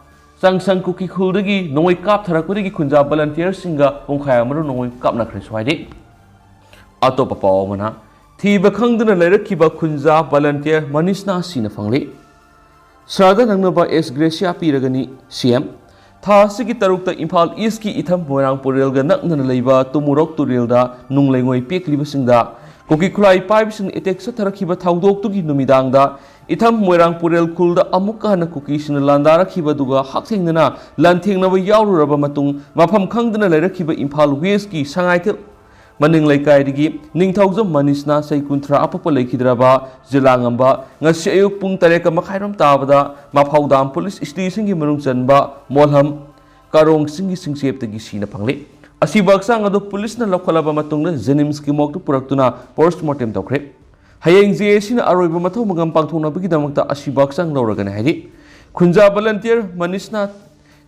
ꯆꯥꯡꯁꯪ ꯀꯨꯀꯤ ꯈꯨꯜꯗꯒꯤ ꯅꯣꯡꯃꯩ ꯀꯥꯞꯊꯔꯛꯄꯗꯒꯤ ꯈꯨꯟꯖꯥ volunteer ꯁꯤꯡꯒ ꯄꯨꯡꯈꯥꯏ ꯑꯃꯔꯣꯝ ꯅꯣꯡꯃꯩ ꯀꯥꯞꯅꯈ꯭ꯔꯦꯁꯨ ꯍꯥꯏꯔꯤ꯫ ꯑꯇꯣꯞꯄ ꯄꯥꯎ ꯑꯃꯅ, ꯊꯤꯕ ꯈꯪꯗꯅ ꯂꯩꯔꯛꯈꯤꯕ ꯈꯨꯟꯖꯥ volunteer ꯃꯅꯤꯁꯅꯥ ꯁꯤꯅ ꯐꯪꯂꯤ꯫ ꯁꯍꯔꯗ ꯅꯛꯅꯕ ꯑꯦꯁ ꯒ꯭ꯔꯦꯁꯤꯌꯥ ꯄꯤꯔꯒꯅꯤ ꯁꯤ ꯑꯦꯝ꯫ ꯊꯥ ꯑꯁꯤꯒꯤ ꯇꯔꯨꯛꯇ ꯏꯝꯐꯥꯜ ꯏꯁꯀꯤ ꯏꯊꯝ ꯃꯣꯏꯔꯥꯡ ꯄꯨꯔꯦꯜꯒ ꯅꯛꯅꯅ ꯂꯩꯕ ꯇꯨꯃꯨꯔꯣꯛ ꯇꯨꯔꯦꯜꯗ ꯅꯨꯡ ꯂꯩꯉꯣꯏ ꯄꯦꯛꯂꯤꯕꯁꯤꯡꯗ ꯀꯨꯀꯤ ꯈꯨꯠꯂꯥꯏ ꯄꯥꯏꯕꯁꯤꯡꯅ attack ꯆꯠꯊꯔꯛꯈꯤꯕ ꯊꯧꯗꯣꯛꯇꯨꯒꯤ ꯅꯨꯃꯤꯗꯥꯡꯗ ꯏꯊꯝ ꯃꯣꯏꯔꯥꯡ ꯄꯨꯔꯦꯜ ꯈꯨꯜꯗ ꯑꯃꯨꯛꯀ ꯍꯟꯅ ꯀꯨꯀꯤꯁꯤꯡꯅ ꯂꯥꯟꯗꯥꯔꯛꯈꯤꯕ ꯑꯗꯨꯒ ꯍꯛꯊꯦꯡꯅꯅ ꯂꯥꯟꯊꯦꯡꯅꯕ ꯌꯥꯎꯔꯨꯔꯕ ꯃꯇꯨꯡ, ꯃꯐꯝ ꯈꯪꯗꯅ ꯂꯩꯔꯛꯈꯤꯕ ꯏꯝꯐꯥꯜ ꯋꯦꯁꯀꯤ ꯁꯉꯥꯏꯊꯦꯜ ꯃꯅꯤꯡ ꯂꯩꯀꯥꯏꯗꯒꯤ ꯅꯤꯡꯊꯧꯖꯝ ꯃꯅꯤꯁꯅ ꯆꯍꯤ ꯀꯨꯟꯊ꯭ꯔꯥ ꯑꯄꯣꯛꯄ ꯂꯩꯈꯤꯗ꯭ꯔꯕ ꯖꯤꯂꯥ ꯉꯝꯕ ꯉꯁꯤ ꯑꯌꯨꯛ ꯄꯨꯡ ꯇꯔꯦꯠꯀ ꯃꯈꯥꯏꯔꯣꯝ ꯇꯥꯕꯗ ꯃꯐꯧꯗꯥꯝ ꯄꯨꯂꯤꯁ stationꯒꯤ ꯃꯅꯨꯡ ꯆꯟꯕ ꯃꯣꯜꯍꯝ ꯀꯥꯔꯣꯡ ꯁꯤꯡꯒꯤ ꯁꯤꯡꯆꯦꯞꯇꯒꯤ ꯁꯤꯅ ꯐꯪꯂꯤ꯫ ꯑꯁꯤꯕ ꯍꯛꯆꯥꯡ ꯑꯗꯨ ꯄꯨꯂꯤꯁꯅ ꯂꯧꯈꯠꯂꯕ ꯃꯇꯨꯡꯗ JNIMSꯀꯤ morgueꯗ ꯄꯨꯔꯛꯇꯨꯅ post mortem ꯇꯧꯈ꯭ꯔꯦ꯫ ꯍꯌꯦꯡ JACꯅ ꯑꯔꯣꯏꯕ ꯃꯊꯧ ꯃꯉꯝ ꯄꯥꯡꯊꯣꯛꯅꯕꯒꯤꯗꯃꯛꯇ ꯑꯁꯤꯕ ꯍꯛꯆꯥꯡ ꯂꯧꯔꯒꯅꯤ ꯍꯥꯏꯔꯤ꯫ ꯈꯨꯟꯖꯥ volunteer ꯃꯅꯤꯁꯅ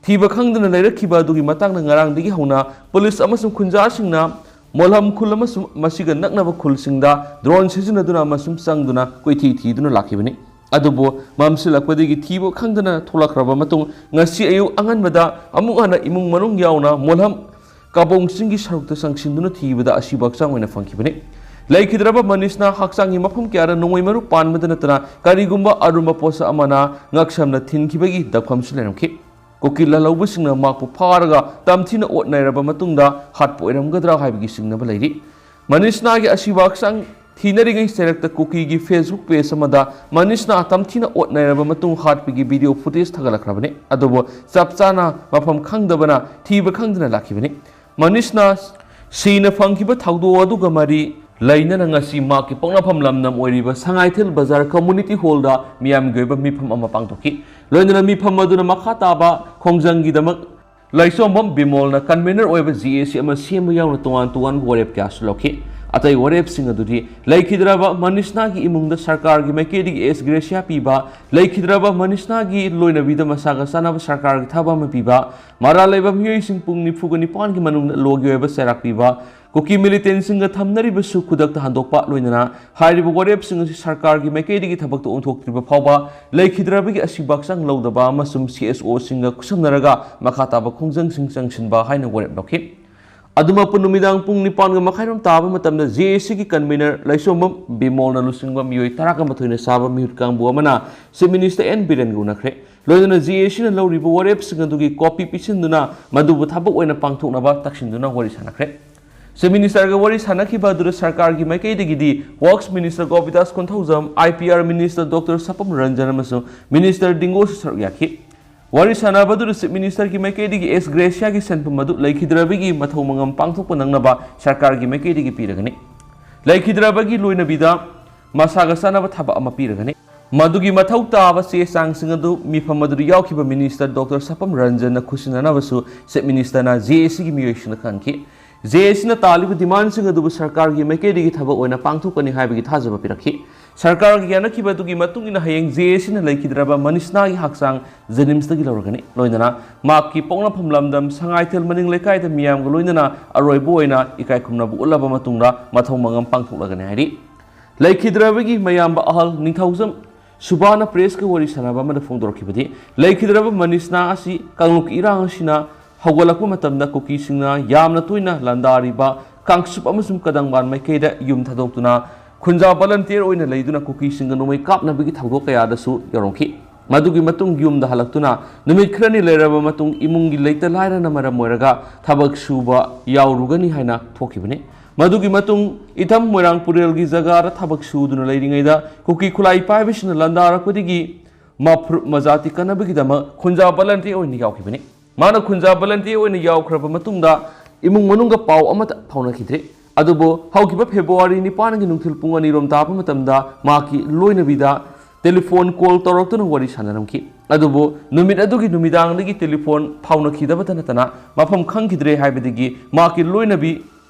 ꯊꯤꯕ ꯈꯪꯗꯅ ꯂꯩꯔꯛꯈꯤꯕ ꯑꯗꯨꯒꯤ ꯃꯇꯥꯡꯗ ꯉꯔꯥꯡꯗꯒꯤ ꯍꯧꯅ ꯄꯨꯂꯤꯁ ꯑꯃꯁꯨꯡ ꯈꯨꯟꯖꯥꯁꯤꯡꯅ ꯃꯣꯜꯍꯝ ꯈꯨꯜ ꯑꯃꯁꯨꯡ ꯃꯁꯤꯒ ꯅꯛꯅꯕ ꯈꯨꯜꯁꯤꯡꯗ drone ꯁꯤꯖꯤꯟꯅꯗꯨꯅ ꯑꯃꯁꯨꯡ ꯆꯪꯗꯨꯅ ꯀꯣꯏꯊꯤ ꯊꯤꯗꯨꯅ ꯂꯥꯛꯈꯤꯕꯅꯤ꯫ ꯑꯗꯨꯕꯨ ꯃꯝꯁꯤꯜꯂꯛꯄꯗꯒꯤ ꯊꯤꯕ ꯈꯪꯗꯅ ꯊꯣꯛꯂꯛꯈ꯭ꯔꯕ ꯃꯇꯨꯡ, ꯉꯁꯤ ꯑꯌꯨꯛ ꯑꯉꯟꯕꯗ ꯑꯃꯨꯛ ꯍꯟꯅ ꯏꯃꯨꯡ ꯃꯅꯨꯡ ꯌꯥꯎꯅ ꯃꯣꯜꯍꯝ ꯀꯥꯕꯣꯡ ꯆꯤꯡꯒꯤ ꯁꯔꯨꯛꯇ ꯆꯪꯁꯤꯟꯗꯨꯅ ꯊꯤꯕꯗ ꯑꯁꯤꯕ ꯍꯛꯆꯥꯡ ꯑꯣꯏꯅ ꯐꯪꯈꯤꯕꯅꯤ꯫ ꯂꯩꯈꯤꯗ꯭ꯔꯕ ꯃꯅꯤꯁꯅ ꯍꯛꯆꯥꯡꯒꯤ ꯃꯐꯝ ꯀꯌꯥꯗ ꯅꯣꯡꯃꯩ ꯃꯔꯨ ꯄꯥꯟꯕꯗ ꯅꯠꯇꯅ ꯀꯔꯤꯒꯨꯝꯕ ꯑꯔꯨꯝꯕ ꯄꯣꯠꯁꯛ ꯑꯃꯅ ꯉꯛꯁꯝꯅ ꯊꯤꯟꯈꯤꯕꯒꯤ ꯗꯛꯐꯝꯁꯨ ꯂꯩꯔꯝꯈꯤ꯫ ꯀꯨꯀꯤ ꯂꯥꯜꯍꯧꯕꯁꯤꯡꯅ ꯃꯍꯥꯛꯄꯨ ꯐꯥꯔꯒ ꯇꯝꯊꯤꯅ ꯑꯣꯠ ꯅꯩꯔꯕ ꯃꯇꯨꯡꯗ ꯍꯥꯠꯄ ꯑꯣꯏꯔꯝꯒꯗ꯭ꯔꯥ ꯍꯥꯏꯕꯒꯤ ꯆꯤꯡꯅꯕ ꯂꯩꯔꯤ꯫ ꯃꯅꯤꯁꯅꯥꯒꯤ ꯑꯁꯤꯕ ꯍꯛꯆꯥꯡ ꯊꯤꯅꯔꯤꯉꯩ ꯆꯩꯔꯛꯇ ꯀꯨꯀꯤꯒꯤ Facebook page ꯑꯃꯗ ꯃꯅꯤꯁꯅꯥ ꯇꯝꯊꯤꯅ ꯑꯣꯠꯅꯔꯕ ꯃꯇꯨꯡ ꯍꯥꯠꯄꯒꯤ video footage ꯊꯥꯒꯠꯂꯛꯈ꯭ꯔꯕꯅꯤ꯫ ꯑꯗꯨꯕꯨ ꯆꯞ ꯆꯥꯅ ꯃꯐꯝ ꯈꯪꯗꯕꯅ ꯊꯤꯕ ꯈꯪꯗꯅ ꯂꯥꯛꯈꯤꯕꯅꯤ꯫ ꯃꯅꯤꯁꯅꯥ ꯁꯤꯅ ꯐꯪꯈꯤꯕ ꯊꯧꯗꯣꯛ ꯑꯗꯨꯒ ꯃꯔꯤ ꯂꯩꯅꯅ ꯉꯁꯤ ꯃꯍꯥꯛꯀꯤ ꯄꯣꯛꯅꯐꯝ ꯂꯝꯗꯝ ꯑꯣꯏꯔꯤꯕ ꯁꯉꯥꯏꯊꯦꯜ ꯕꯖꯥꯔ community hall ꯗ ꯃꯤꯌꯥꯝꯒꯤ ꯑꯣꯏꯕ ꯃꯤꯐꯝ ꯑꯃ ꯄꯥꯡꯊꯣꯛꯈꯤ꯫ ꯂꯣꯏꯅꯅ ꯃꯤꯐꯝ ꯑꯗꯨꯅ ꯃꯈꯥ ꯇꯥꯕ ꯈꯣꯡꯖꯪꯒꯤꯗꯃꯛ ꯂꯥꯏꯁꯣꯝꯕꯝ ꯕꯤꯃꯣꯜꯅ convener ꯑꯣꯏꯕ GAC ꯑꯃ ꯁꯦꯝꯕ ꯌꯥꯎꯅ ꯇꯣꯉꯥꯟ ꯇꯣꯉꯥꯟꯕ ꯋꯥꯔꯦꯞ ꯀꯌꯥꯁꯨ ꯂꯧꯈꯤ꯫ ꯑꯇꯩ ꯋꯥꯔꯦꯞꯁꯤꯡ ꯑꯗꯨꯗꯤ ꯂꯩꯈꯤꯗ꯭ꯔꯕ ꯃꯅꯤꯁꯅꯥꯒꯤ ꯏꯃꯨꯡꯗ ꯁꯔꯀꯥꯔꯒꯤ ꯃꯥꯏꯀꯩꯗꯒꯤ ex gratia ꯄꯤꯕ, ꯂꯩꯈꯤꯗ꯭ꯔꯕ ꯃꯅꯤꯁꯅꯥꯒꯤ ꯂꯣꯏꯅꯕꯤꯗ ꯃꯁꯥꯒ ꯆꯥꯟꯅꯕ ꯁꯔꯀꯥꯔꯒꯤ ꯊꯕꯛ ꯑꯃ ꯄꯤꯕ, ꯃꯔꯥꯜ ꯂꯩꯕ ꯃꯤꯑꯣꯏꯁꯤꯡ ꯄꯨꯡ ꯅꯤꯐꯨꯒ ꯅꯤꯄꯥꯟꯒꯤ ꯃꯅꯨꯡꯗ ꯂꯣꯒꯤ ꯑꯣꯏꯕ ꯆꯩꯔꯥꯛ ꯄꯤꯕ, ꯀꯨꯀꯤ militantꯁꯤꯡꯒ ꯊꯝꯅꯔꯤꯕꯁꯨ ꯈꯨꯗꯛꯇ ꯍꯟꯗꯣꯛꯄ, ꯂꯣꯏꯅꯅ ꯍꯥꯏꯔꯤꯕ ꯋꯥꯔꯦꯞꯁꯤꯡ ꯑꯁꯤ ꯁꯔꯀꯥꯔꯒꯤ ꯃꯥꯏꯀꯩꯗꯒꯤ ꯊꯕꯛꯇ ꯑꯣꯟꯊꯣꯛꯇ꯭ꯔꯤꯕ ꯐꯥꯎꯕ ꯂꯩꯈꯤꯗ꯭ꯔꯕꯒꯤ ꯑꯁꯤꯕ ꯍꯛꯆꯥꯡ ꯂꯧꯗꯕ ꯑꯃꯁꯨꯡ CSOꯁꯤꯡꯒ ꯈꯨꯠꯁꯝꯅꯔꯒ ꯃꯈꯥ ꯇꯥꯕ ꯈꯣꯡꯖꯪꯁꯤꯡ ꯆꯪꯁꯤꯟꯕ ꯍꯥꯏꯅ ꯋꯥꯔꯦꯞ ꯂꯧꯈꯤ꯫ ꯑꯗꯨꯃꯛꯄꯨ ꯅꯨꯃꯤꯗꯥꯡ ꯄꯨꯡ ꯅꯤꯄꯥꯟꯒ ꯃꯈꯥꯏꯔꯣꯝ ꯇꯥꯕ ꯃꯇꯝꯗ GACꯒꯤ convener ꯂꯥꯏꯁꯣꯝꯕꯝ ꯕꯤꯃꯣꯜꯅ ꯂꯨꯆꯤꯡꯕ ꯃꯤꯑꯣꯏ ꯇꯔꯥꯒ ꯃꯥꯊꯣꯏꯅ ꯁꯥꯕ ꯃꯤꯍꯨꯠ ꯀꯥꯡꯕꯨ ꯑꯃꯅ Chief Minister N ꯕꯤꯔꯦꯟꯒ ꯎꯅꯈ꯭ꯔꯦ꯫ ꯂꯣꯏꯅꯅ GACꯅ ꯂꯧꯔꯤꯕ ꯋꯥꯔꯦꯞꯁꯤꯡ ꯑꯗꯨꯒꯤ copy ꯄꯤꯁꯤꯟꯗꯨꯅ ꯃꯗꯨꯕꯨ ꯊꯕꯛ ꯑꯣꯏꯅ ꯄꯥꯡꯊꯣꯛꯅꯕ ꯇꯛꯁꯤꯟꯗꯨꯅ ꯋꯥꯔꯤ ꯁꯥꯅꯈ꯭ꯔꯦ꯫ Chief Ministerꯒ ꯋꯥꯔꯤ ꯁꯥꯅꯈꯤꯕ ꯑꯗꯨꯗ ꯁꯔꯀꯥꯔꯒꯤ ꯃꯥꯏꯀꯩꯗꯒꯤꯗꯤ Works Minister ꯒꯣꯕꯤꯗꯥꯁ Konthoujam, IPR Minister Doctor ꯁꯄꯝ Ranjan ꯑꯃꯁꯨꯡ Minister ꯗꯤꯡꯒꯣꯁꯨ ꯁꯔꯨꯛ ꯌꯥꯈꯤ꯫ ꯋꯥꯔꯤ ꯁꯥꯅꯕ ꯑꯗꯨꯗ Chief Ministerꯒꯤ ꯃꯥꯏꯀꯩꯗꯒꯤ ex gratiaꯒꯤ ꯁꯦꯟꯐꯝ ꯑꯗꯨ ꯂꯩꯈꯤꯗ꯭ꯔꯕꯒꯤ ꯃꯊꯧ ꯃꯉꯝ ꯄꯥꯡꯊꯣꯛꯄ ꯅꯪꯅꯕ ꯁꯔꯀꯥꯔꯒꯤ ꯃꯥꯏꯀꯩꯗꯒꯤ ꯄꯤꯔꯒꯅꯤ꯫ ꯂꯩꯈꯤꯗ꯭ꯔꯕꯒꯤ ꯂꯣꯏꯅꯕꯤꯗ ꯃꯁꯥꯒ ꯆꯥꯟꯅꯕ ꯊꯕꯛ ꯑꯃ ꯄꯤꯔꯒꯅꯤ꯫ ꯃꯗꯨꯒꯤ ꯃꯊꯧ ꯇꯥꯕ ꯆꯦ ꯆꯥꯡꯁꯤꯡ ꯑꯗꯨ ꯃꯤꯐꯝ ꯑꯗꯨꯗ ꯌꯥꯎꯈꯤꯕ Minister Doctor ꯁꯄꯝ ꯔꯟꯖꯟꯅ ꯈꯨꯠꯁꯤꯟꯅꯅꯕꯁꯨ Chief Ministerꯅ GACꯒꯤ ꯃꯤꯑꯣꯏꯁꯤꯡꯗ ꯈꯪꯍꯟꯈꯤ꯫ GACꯅ ꯇꯥꯜꯂꯤꯕ demandꯁꯤꯡ ꯑꯗꯨꯕꯨ ꯁꯔꯀꯥꯔꯒꯤ ꯃꯥꯏꯀꯩꯗꯒꯤ ꯊꯕꯛ ꯑꯣꯏꯅ ꯄꯥꯡꯊꯣꯛꯀꯅꯤ ꯍꯥꯏꯕꯒꯤ ꯊꯥꯖꯕ ꯄꯤꯔꯛꯈꯤ꯫ ꯁꯔꯀꯥꯔꯒ ꯌꯥꯅꯈꯤꯕ ꯑꯗꯨꯒꯤ ꯃꯇꯨꯡ ꯏꯟꯅ ꯍꯌꯦꯡ GACꯅ ꯂꯩꯈꯤꯗ꯭ꯔꯕ ꯃꯅꯤꯁꯅꯥꯒꯤ ꯍꯛꯆꯥꯡ JNIMSꯇꯒꯤ ꯂꯧꯔꯒꯅꯤ꯫ ꯂꯣꯏꯅꯅ ꯃꯍꯥꯛꯀꯤ ꯄꯣꯛꯅꯐꯝ ꯂꯝꯗꯝ ꯁꯉꯥꯏꯊꯦꯜ ꯃꯅꯤꯡ ꯂꯩꯀꯥꯏꯗ ꯃꯤꯌꯥꯝꯒ ꯂꯣꯏꯅꯅ ꯑꯔꯣꯏꯕ ꯑꯣꯏꯅ ꯏꯀꯥꯏ ꯈꯨꯝꯅꯕ ꯎꯠꯂꯕ ꯃꯇꯨꯡꯗ ꯃꯊꯧ ꯃꯉꯝ ꯄꯥꯡꯊꯣꯛꯂꯒꯅꯤ ꯍꯥꯏꯔꯤ꯫ ꯂꯩꯈꯤꯗ꯭ꯔꯕꯒꯤ ꯃꯌꯥꯝꯕ ꯑꯍꯜ ꯅꯤꯡꯊꯧꯖꯝ ꯁꯨꯕꯥꯅ pressꯀ ꯋꯥꯔꯤ ꯁꯥꯅꯕ ꯑꯃꯗ ꯐꯣꯡꯗꯣꯔꯛꯈꯤꯕꯗꯤ, ꯂꯩꯈꯤꯗ꯭ꯔꯕ ꯃꯅꯤꯁꯅꯥ ꯑꯁꯤ ꯀꯥꯡꯂꯨꯞꯀꯤ ꯏꯔꯥꯡ ꯑꯁꯤꯅ ꯍꯧꯒꯠꯂꯛꯄ ꯃꯇꯝꯗ ꯀꯨꯀꯤꯁꯤꯡꯅ ꯌꯥꯝꯅ ꯇꯣꯏꯅ ꯂꯥꯟꯗꯥꯔꯤꯕ ꯀꯥꯡꯆꯨꯞ ꯑꯃꯁꯨꯡ ꯀꯗꯪꯕꯥꯟ ꯃꯥꯏꯀꯩꯗ ꯌꯨꯝ ꯊꯥꯗꯣꯛꯇꯨꯅ ꯈꯨꯟꯖꯥ volunteer ꯑꯣꯏꯅ ꯂꯩꯗꯨꯅ ꯀꯨꯀꯤꯁꯤꯡꯒ ꯅꯣꯡꯃꯩ ꯀꯥꯞꯅꯕꯒꯤ ꯊꯧꯗꯣꯛ ꯀꯌꯥꯗꯁꯨ ꯌꯥꯎꯔꯝꯈꯤ꯫ ꯃꯗꯨꯒꯤ ꯃꯇꯨꯡ ꯌꯨꯝꯗ ꯍꯜꯂꯛꯇꯨꯅ ꯅꯨꯃꯤꯠ ꯈꯔꯅꯤ ꯂꯩꯔꯕ ꯃꯇꯨꯡ ꯏꯃꯨꯡꯒꯤ ꯂꯩꯇ ꯂꯥꯏꯔꯅ ꯃꯔꯝ ꯑꯣꯏꯔꯒ ꯊꯕꯛ ꯁꯨꯕ ꯌꯥꯎꯔꯨꯒꯅꯤ ꯍꯥꯏꯅ ꯊꯣꯛꯈꯤꯕꯅꯤ꯫ ꯃꯗꯨꯒꯤ ꯃꯇꯨꯡ ꯏꯊꯝ ꯃꯣꯏꯔꯥꯡ ꯄꯨꯔꯦꯜꯒꯤ ꯖꯒꯥꯗ ꯊꯕꯛ ꯁꯨꯗꯨꯅ ꯂꯩꯔꯤꯉꯩꯗ ꯀꯨꯀꯤ ꯈꯨꯠꯂꯥꯏ ꯄꯥꯏꯕꯁꯤꯡꯅ ꯂꯥꯟꯗꯥꯔꯛꯄꯗꯒꯤ ꯃꯐꯨꯔꯨꯞ ꯃꯖꯥꯇꯤ ꯀꯟꯅꯕꯒꯤꯗꯃꯛ ꯈꯨꯟꯖꯥ ꯚꯣꯂꯟꯇꯤꯌꯔ ꯑꯣꯏꯅ ꯌꯥꯎꯈꯤꯕꯅꯤ꯫ ꯃꯥꯅ ꯈꯨꯟꯖꯥ ꯚꯣꯂꯟꯇꯤꯌꯔ ꯑꯣꯏꯅ ꯌꯥꯎꯈ꯭ꯔꯕ ꯃꯇꯨꯡꯗ ꯏꯃꯨꯡ ꯃꯅꯨꯡꯒ ꯄꯥꯎ ꯑꯃꯠꯇ ꯐꯥꯎꯅꯈꯤꯗ꯭ꯔꯦ꯫ ꯑꯗꯨꯕꯨ ꯍꯧꯈꯤꯕ ꯐꯦꯕ꯭ꯔꯨꯋꯥꯔꯤ ꯅꯤꯄꯥꯟꯒꯤ ꯅꯨꯡꯊꯤꯜ ꯄꯨꯡ ꯑꯅꯤꯔꯣꯝ ꯇꯥꯕ ꯃꯇꯝꯗ ꯃꯍꯥꯛꯀꯤ ꯂꯣꯏꯅꯕꯤꯗ ꯇꯦꯂꯤꯐꯣꯟ ꯀꯣꯜ ꯇꯧꯔꯛꯇꯨꯅ ꯋꯥꯔꯤ ꯁꯥꯟꯅꯔꯝꯈꯤ꯫ ꯑꯗꯨꯕꯨ ꯅꯨꯃꯤꯠ ꯑꯗꯨꯒꯤ ꯅꯨꯃꯤꯗꯥꯡꯗꯒꯤ ꯇꯦꯂꯤꯐꯣꯟ ꯐꯥꯎꯅꯈꯤꯗꯕꯇ ꯅꯠꯇꯅ ꯃꯐꯝ ꯈꯪꯈꯤꯗ꯭ꯔꯦ ꯍꯥꯏꯕꯗꯒꯤ ꯃꯍꯥꯛꯀꯤ ꯂꯣꯏꯅꯕꯤ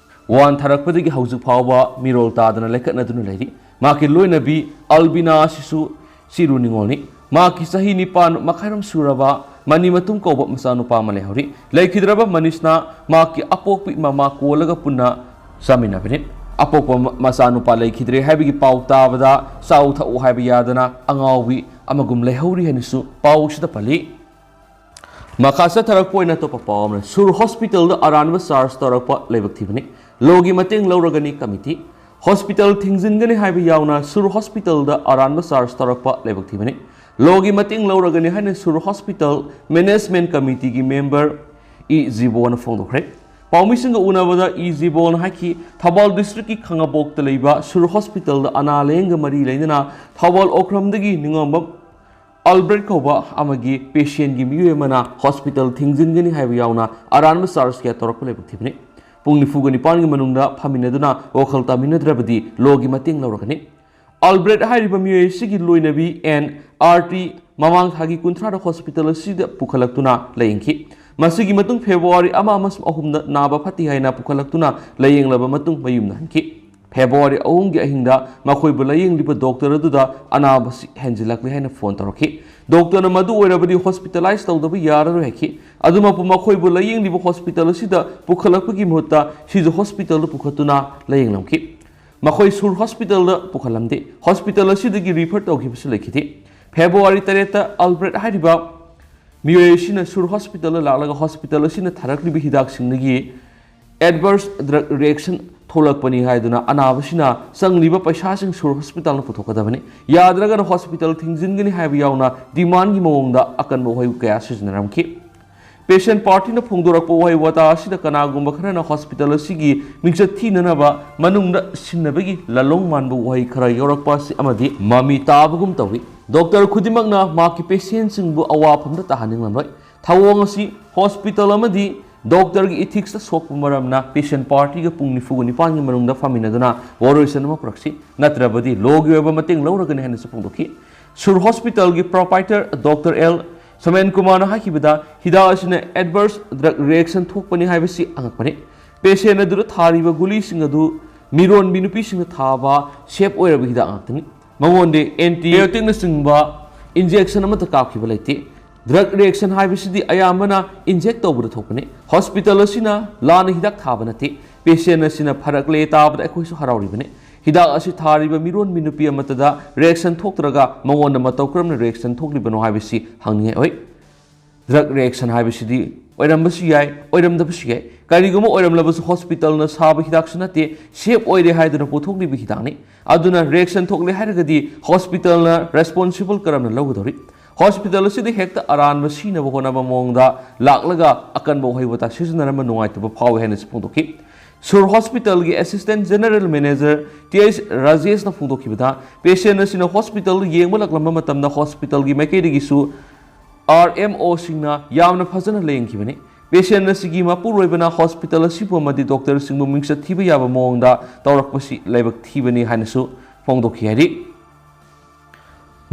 ꯋꯥꯟꯊꯔꯛꯄꯗꯒꯤ ꯍꯧꯖꯤꯛ ꯐꯥꯎꯕ ꯃꯤꯔꯣꯜ ꯇꯥꯗꯅ ꯂꯩꯈꯠꯅꯗꯨꯅ ꯂꯩꯔꯤ꯫ ꯃꯍꯥꯛꯀꯤ ꯂꯣꯏꯅꯕꯤ ꯑꯜꯕꯤꯅꯥ ꯑꯁꯤꯁꯨ ꯆꯤꯔꯨ ꯅꯤꯉꯣꯜꯅꯤ꯫ ꯃꯍꯥꯛꯀꯤ ꯆꯍꯤ ꯅꯤꯄꯥꯟ ꯃꯈꯥꯏꯔꯣꯝ ꯁꯨꯔꯕ ꯃꯅꯤꯃꯇꯨꯝ ꯀꯧꯕ ꯃꯆꯥꯅꯨꯄꯥ ꯑꯃ ꯂꯩꯍꯧꯔꯤ꯫ ꯂꯩꯈꯤꯗ꯭ꯔꯕ ꯃꯅꯤꯁꯅ ꯃꯍꯥꯛꯀꯤ ꯑꯄꯣꯛꯄ ꯃꯃꯥ ꯀꯣꯜꯂꯒ ꯄꯨꯟꯅ ꯆꯥꯃꯤꯟꯅꯕꯅꯤ꯫ ꯑꯄꯣꯛꯄ ꯃ-, ꯃꯆꯥꯅꯨꯄꯥ ꯂꯩꯈꯤꯗ꯭ꯔꯦ ꯍꯥꯏꯕꯒꯤ ꯄꯥꯎ ꯇꯥꯕꯗ ꯆꯥꯎ ꯊꯛꯎ ꯍꯥꯏꯕ ꯌꯥꯗꯅ ꯑꯉꯥꯎꯕꯤ ꯑꯃꯒꯨꯝ ꯂꯩꯍꯧꯔꯤ ꯍꯥꯏꯅꯁꯨ ꯄꯥꯎꯁꯤꯗ ꯄꯜꯂꯤ꯫ ꯃꯈꯥ ꯆꯠꯊꯔꯛꯄ ꯑꯣꯏꯅ ꯑꯇꯣꯞꯄ ꯄꯥꯎ ꯑꯃꯅ, ꯁꯨꯔ ꯍꯣꯁꯄꯤꯇꯥꯜꯗ ꯑꯔꯥꯟꯕ ꯆꯥꯔꯖ ꯇꯧꯔꯛꯄ ꯂꯥꯏꯕꯛ ꯊꯤꯕꯅꯤ꯫ ꯂꯣꯒꯤ ꯃꯇꯦꯡ ꯂꯧꯔꯒꯅꯤ ꯀꯃꯤꯇꯤ꯫ ꯍꯣꯁꯄꯤꯇꯥꯜ ꯊꯤꯡꯖꯤꯟꯒꯅꯤ ꯍꯥꯏꯕ ꯌꯥꯎꯅ ꯁꯨꯔ ꯍꯣꯁꯄꯤꯇꯥꯜꯗ ꯑꯔꯥꯟꯕ ꯆꯥꯔꯖ ꯇꯧꯔꯛꯄ ꯂꯥꯏꯕꯛ ꯊꯤꯕꯅꯤ꯫ ꯂꯣꯒꯤ ꯃꯇꯦꯡ ꯂꯧꯔꯒꯅꯤ ꯍꯥꯏꯅ ꯁꯨꯔ hospital management ꯀꯃꯤꯇꯤꯒꯤ member E ꯖꯤꯕꯣꯅ ꯐꯣꯡꯗꯣꯛꯈ꯭ꯔꯦ꯫ ꯄꯥꯎꯃꯤꯁꯤꯡꯒ ꯎꯅꯕꯗ E ꯖꯤꯕꯣꯅ ꯍꯥꯏꯈꯤ, ꯊꯧꯕꯥꯜ ꯗꯤꯁꯇ꯭ꯔꯤꯛꯀꯤ ꯈꯥꯉꯕꯣꯛꯇ ꯂꯩꯕ ꯁꯨꯔ ꯍꯣꯁꯄꯤꯇꯥꯜꯗ ꯑꯅꯥ ꯂꯥꯌꯦꯡꯒ ꯃꯔꯤ ꯂꯩꯅꯅ ꯊꯧꯕꯥꯜ ꯑꯣꯀ꯭ꯔꯝꯗꯒꯤ ꯅꯤꯉꯣꯝꯕꯝ ꯑꯜꯕ꯭ꯔꯦꯠ ꯀꯧꯕ ꯑꯃꯒꯤ ꯄꯦꯁꯦꯟꯒꯤ ꯃꯤꯑꯣꯏ ꯑꯃꯅ ꯍꯣꯁꯄꯤꯇꯥꯜ ꯊꯤꯡꯖꯤꯟꯒꯅꯤ ꯍꯥꯏꯕ ꯌꯥꯎꯅ ꯑꯔꯥꯟꯕ ꯆꯥꯔꯖ ꯀꯌꯥ ꯇꯧꯔꯛꯄ ꯂꯥꯏꯕꯛ ꯊꯤꯕꯅꯤ꯫ ꯄꯨꯡ ꯅꯤꯐꯨꯒ ꯅꯤꯄꯥꯟꯒꯤ ꯃꯅꯨꯡꯗ ꯐꯝꯃꯤꯟꯅꯗꯨꯅ ꯋꯥꯈꯜ ꯇꯥꯃꯤꯟꯅꯗ꯭ꯔꯕꯗꯤ ꯂꯣꯒꯤ ꯃꯇꯦꯡ ꯂꯧꯔꯒꯅꯤ꯫ ꯑꯜꯕ꯭ꯔꯦꯠ ꯍꯥꯏꯔꯤꯕ ꯃꯤꯑꯣꯏ ꯑꯁꯤꯒꯤ ꯂꯣꯏꯅꯕꯤ ꯑꯦꯟ ꯑꯥꯔ ꯇꯤ ꯃꯃꯥꯡ ꯊꯥꯒꯤ ꯀꯨꯟꯊ꯭ꯔꯥꯗ ꯍꯣꯁꯄꯤꯇꯥꯜ ꯑꯁꯤꯗ ꯄꯨꯈꯠꯂꯛꯇꯨꯅ ꯂꯥꯌꯦꯡꯈꯤ꯫ ꯃꯁꯤꯒꯤ ꯃꯇꯨꯡ ꯐꯦꯕ꯭ꯔꯨꯋꯥꯔꯤ ꯑꯃ ꯑꯃꯁꯨꯡ ꯑꯍꯨꯝꯗ ꯅꯥꯕ ꯐꯠꯇꯦ ꯍꯥꯏꯅ ꯄꯨꯈꯠꯂꯛꯇꯨꯅ ꯂꯥꯌꯦꯡꯂꯕ ꯃꯇꯨꯡ ꯃꯌꯨꯝꯗ ꯍꯟꯈꯤ꯫ ꯐꯦꯕ꯭ꯔꯨꯋꯥꯔꯤ ꯑꯍꯨꯝꯒꯤ ꯑꯍꯤꯡꯗ ꯃꯈꯣꯏꯕꯨ ꯂꯥꯌꯦꯡꯂꯤꯕ ꯗꯣꯛꯇꯔ ꯑꯗꯨꯗ ꯑꯅꯥꯕꯁꯤ ꯍꯦꯟꯖꯤꯜꯂꯛꯂꯦ ꯍꯥꯏꯅ ꯐꯣꯟ ꯇꯧꯔꯛꯈꯤ꯫ ꯗꯣꯛꯇꯔꯅ ꯃꯗꯨ ꯑꯣꯏꯔꯕꯗꯤ ꯍꯣꯁꯄꯤꯇꯥꯂꯥꯏꯖ ꯇꯧꯗꯕ ꯌꯥꯔꯔꯣꯏ ꯍꯥꯏꯈꯤ꯫ ꯑꯗꯨꯃꯛꯄꯨ ꯃꯈꯣꯏꯕꯨ ꯂꯥꯌꯦꯡꯂꯤꯕ ꯍꯣꯁꯄꯤꯇꯥꯜ ꯑꯁꯤꯗ ꯄꯨꯈꯠꯂꯛꯄꯒꯤ ꯃꯍꯨꯠꯇ ꯁꯤꯖ ꯍꯣꯁꯄꯤꯇꯥꯜꯗ ꯄꯨꯈꯠꯇꯨꯅ ꯂꯥꯌꯦꯡꯂꯝꯈꯤ꯫ ꯃꯈꯣꯏ ꯁꯨꯔ ꯍꯣꯁꯄꯤꯇꯥꯜꯗ ꯄꯨꯈꯠꯂꯝꯗꯦ꯫ ꯍꯣꯁꯄꯤꯇꯥꯜ ꯑꯁꯤꯗꯒꯤ ꯔꯤꯐꯔ ꯇꯧꯈꯤꯕꯁꯨ ꯂꯩꯈꯤꯗꯦ꯫ ꯐꯦꯕ꯭ꯔꯨꯋꯥꯔꯤ ꯇꯔꯦꯠꯇ ꯑꯜꯕ꯭ꯔꯦꯠ ꯍꯥꯏꯔꯤꯕ ꯃꯤꯑꯣꯏ ꯑꯁꯤꯅ ꯁꯨꯔ ꯍꯣꯁꯄꯤꯇꯥꯜꯗ ꯂꯥꯛꯂꯒ ꯍꯣꯁꯄꯤꯇꯥꯜ ꯑꯁꯤꯅ ꯊꯥꯔꯛꯂꯤꯕ ꯍꯤꯗꯥꯛꯁꯤꯡꯗꯒꯤ ꯑꯦꯗꯚꯔꯁ ꯗ꯭ꯔꯒ ꯔꯤꯑꯦꯛꯁꯟ ꯊꯣꯛꯂꯛꯄꯅꯤ ꯍꯥꯏꯗꯨꯅ ꯑꯅꯥꯕꯁꯤꯅ ꯆꯪꯂꯤꯕ ꯄꯩꯁꯥꯁꯤꯡ ꯁꯨꯔ ꯍꯣꯁꯄꯤꯇꯥꯜꯅ ꯄꯨꯊꯣꯛꯀꯗꯕꯅꯤ꯫ ꯌꯥꯗ꯭ꯔꯒꯅ ꯍꯣꯁꯄꯤꯇꯥꯜ ꯊꯤꯡꯖꯤꯟꯒꯅꯤ ꯍꯥꯏꯕ ꯌꯥꯎꯅ ꯗꯤꯃꯥꯟꯒꯤ ꯃꯑꯣꯡꯗ ꯑꯀꯟꯕ ꯋꯥꯍꯩ ꯀꯌꯥ ꯁꯤꯖꯤꯟꯅꯔꯝꯈꯤ꯫ Patient partyꯅ ꯐꯣꯡꯗꯣꯔꯛꯄ ꯋꯥꯍꯩ ꯋꯥꯇꯥ ꯑꯁꯤꯗ ꯀꯅꯥꯒꯨꯝꯕ ꯈꯔꯅ hospital ꯑꯁꯤꯒꯤ ꯃꯤꯡꯆꯠ ꯊꯤꯅꯅꯕ ꯃꯅꯨꯡꯗ ꯁꯤꯟꯅꯕꯒꯤ ꯂꯂꯣꯡ ꯃꯥꯟꯕ ꯋꯥꯍꯩ ꯈꯔ ꯌꯥꯎꯔꯛꯄ ꯑꯁꯤ ꯑꯃꯗꯤ ꯃꯃꯤ ꯇꯥꯕꯒꯨꯝ ꯇꯧꯏ꯫ Doctor ꯈꯨꯗꯤꯡꯃꯛꯅ ꯃꯍꯥꯛꯀꯤ patientꯁꯤꯡꯕꯨ ꯑꯋꯥꯐꯝꯗ ꯇꯥꯍꯟꯅꯤꯡꯂꯝꯂꯣꯏ꯫ ꯊꯧꯑꯣꯡ ꯑꯁꯤ hospital ꯑꯃꯗꯤ doctorꯒꯤ ethicsꯇ ꯁꯣꯛꯄ ꯃꯔꯝꯅ patient partyꯒ ꯄꯨꯡ ꯅꯤꯐꯨꯒ ꯅꯤꯄꯥꯟꯒꯤ ꯃꯅꯨꯡꯗ ꯐꯝꯃꯤꯟꯅꯗꯨꯅ ꯋꯥꯔꯣꯏꯁꯤꯟ ꯑꯃ ꯄꯨꯔꯛꯁꯤ, ꯅꯠꯇ꯭ꯔꯕꯗꯤ lawꯒꯤ ꯑꯣꯏꯕ ꯃꯇꯦꯡ ꯂꯧꯔꯒꯅꯤ ꯍꯥꯏꯅꯁꯨ ꯐꯣꯡꯗꯣꯛꯈꯤ꯫ ꯁꯨꯔ hospitalꯒꯤ proprietor Doctor L ꯁꯣꯃꯦꯟ ꯀꯨꯃꯥꯔꯅ ꯍꯥꯏꯈꯤꯕꯗ, ꯍꯤꯗꯥꯛ ꯑꯁꯤꯅ adverse drug reaction ꯊꯣꯛꯄꯅꯤ ꯍꯥꯏꯕꯁꯤ ꯑꯉꯛꯄꯅꯤ꯫ Patient ꯑꯗꯨꯗ ꯊꯥꯔꯤꯕ ꯒꯨꯂꯤꯁꯤꯡ ꯑꯗꯨ ꯃꯤꯔꯣꯟꯕꯤ ꯅꯨꯄꯤꯁꯤꯡꯅ ꯊꯥꯕ safe ꯑꯣꯏꯔꯕ ꯍꯤꯗꯥꯛ ꯉꯥꯛꯇꯅꯤ꯫ ꯃꯉꯣꯟꯗ antibioticꯅꯆꯤꯡꯕ injection ꯑꯃꯠꯇ ꯀꯥꯞꯈꯤꯕ ꯂꯩꯇꯦ꯫ Drug reaction ꯍꯥꯏꯕꯁꯤꯗꯤ ꯑꯌꯥꯝꯕꯅ inject ꯇꯧꯕꯗ ꯊꯣꯛꯄꯅꯤ꯫ Hospital ꯑꯁꯤꯅ ꯂꯥꯟꯅ ꯍꯤꯗꯥꯛ ꯊꯥꯕ ꯅꯠꯇꯦ꯫ Patient ꯑꯁꯤꯅ ꯐꯔꯛꯂꯦ ꯇꯥꯕꯗ ꯑꯩꯈꯣꯏꯁꯨ ꯍꯔꯥꯎꯔꯤꯕꯅꯤ꯫ ꯍꯤꯗꯥꯛ ꯑꯁꯤ ꯊꯥꯔꯤꯕ ꯃꯤꯔꯣꯟꯕꯤ ꯅꯨꯄꯤ ꯑꯃꯠꯇꯗ reaction ꯊꯣꯛꯇ꯭ꯔꯒ ꯃꯉꯣꯟꯗ ꯃꯇꯧ ꯀꯔꯝꯅ reaction ꯊꯣꯛꯂꯤꯕꯅꯣ ꯍꯥꯏꯕꯁꯤ ꯍꯪꯅꯤꯡꯉꯥꯏ ꯑꯣꯏ꯫ Drug reaction ꯍꯥꯏꯕꯁꯤꯗꯤ ꯑꯣꯏꯔꯝꯕꯁꯨ ꯌꯥꯏ, ꯑꯣꯏꯔꯝꯗꯕꯁꯨ ꯌꯥꯏ꯫ ꯀꯔꯤꯒꯨꯝꯕ ꯑꯣꯏꯔꯝꯂꯕꯁꯨ hospitalꯅ ꯁꯥꯕ ꯍꯤꯗꯥꯛꯁꯨ ꯅꯠꯇꯦ, safe ꯑꯣꯏꯔꯦ ꯍꯥꯏꯗꯨꯅ ꯄꯨꯊꯣꯛꯂꯤꯕ ꯍꯤꯗꯥꯛꯅꯤ꯫ ꯑꯗꯨꯅ reaction ꯊꯣꯛꯂꯦ ꯍꯥꯏꯔꯒꯗꯤ hospitalꯅ responsible ꯀꯔꯝꯅ ꯂꯧꯒꯗꯧꯔꯤ? Hospital ꯑꯁꯤꯗ ꯍꯦꯛꯇ ꯑꯔꯥꯟꯕ ꯁꯤꯅꯕ ꯍꯣꯠꯅꯕ ꯃꯑꯣꯡꯗ ꯂꯥꯛꯂꯒ ꯑꯀꯟꯕ ꯋꯥꯍꯩ ꯋꯥꯇꯥ ꯁꯤꯖꯤꯟꯅꯔꯝꯕ ꯅꯨꯡꯉꯥꯏꯇꯕ ꯐꯥꯎꯏ ꯍꯥꯏꯅꯁꯨ ꯐꯣꯡꯗꯣꯛꯈꯤ꯫ ꯁꯨꯔ hospitalꯒꯤ Assistant General Manager T H ꯔꯥꯖꯦꯁꯅ ꯐꯣꯡꯗꯣꯛꯈꯤꯕꯗ, patient ꯑꯁꯤꯅ hospitalꯗ ꯌꯦꯡꯕ ꯂꯥꯛꯂꯝꯕ ꯃꯇꯝꯗ hospitalꯒꯤ ꯃꯥꯏꯀꯩꯗꯒꯤꯁꯨ R M Oꯁꯤꯡꯅ ꯌꯥꯝꯅ ꯐꯖꯅ ꯂꯥꯌꯦꯡꯈꯤꯕꯅꯤ꯫ Patient ꯑꯁꯤꯒꯤ ꯃꯄꯨꯔꯣꯏꯕꯅ hospital ꯑꯁꯤꯕꯨ ꯑꯃꯗꯤ doctorꯁꯤꯡꯕꯨ ꯃꯤꯡꯆꯠ ꯊꯤꯕ ꯌꯥꯕ ꯃꯑꯣꯡꯗ ꯇꯧꯔꯛꯄꯁꯤ ꯂꯥꯏꯕꯛ ꯊꯤꯕꯅꯤ ꯍꯥꯏꯅꯁꯨ ꯐꯣꯡꯗꯣꯛꯈꯤ ꯍꯥꯏꯔꯤ꯫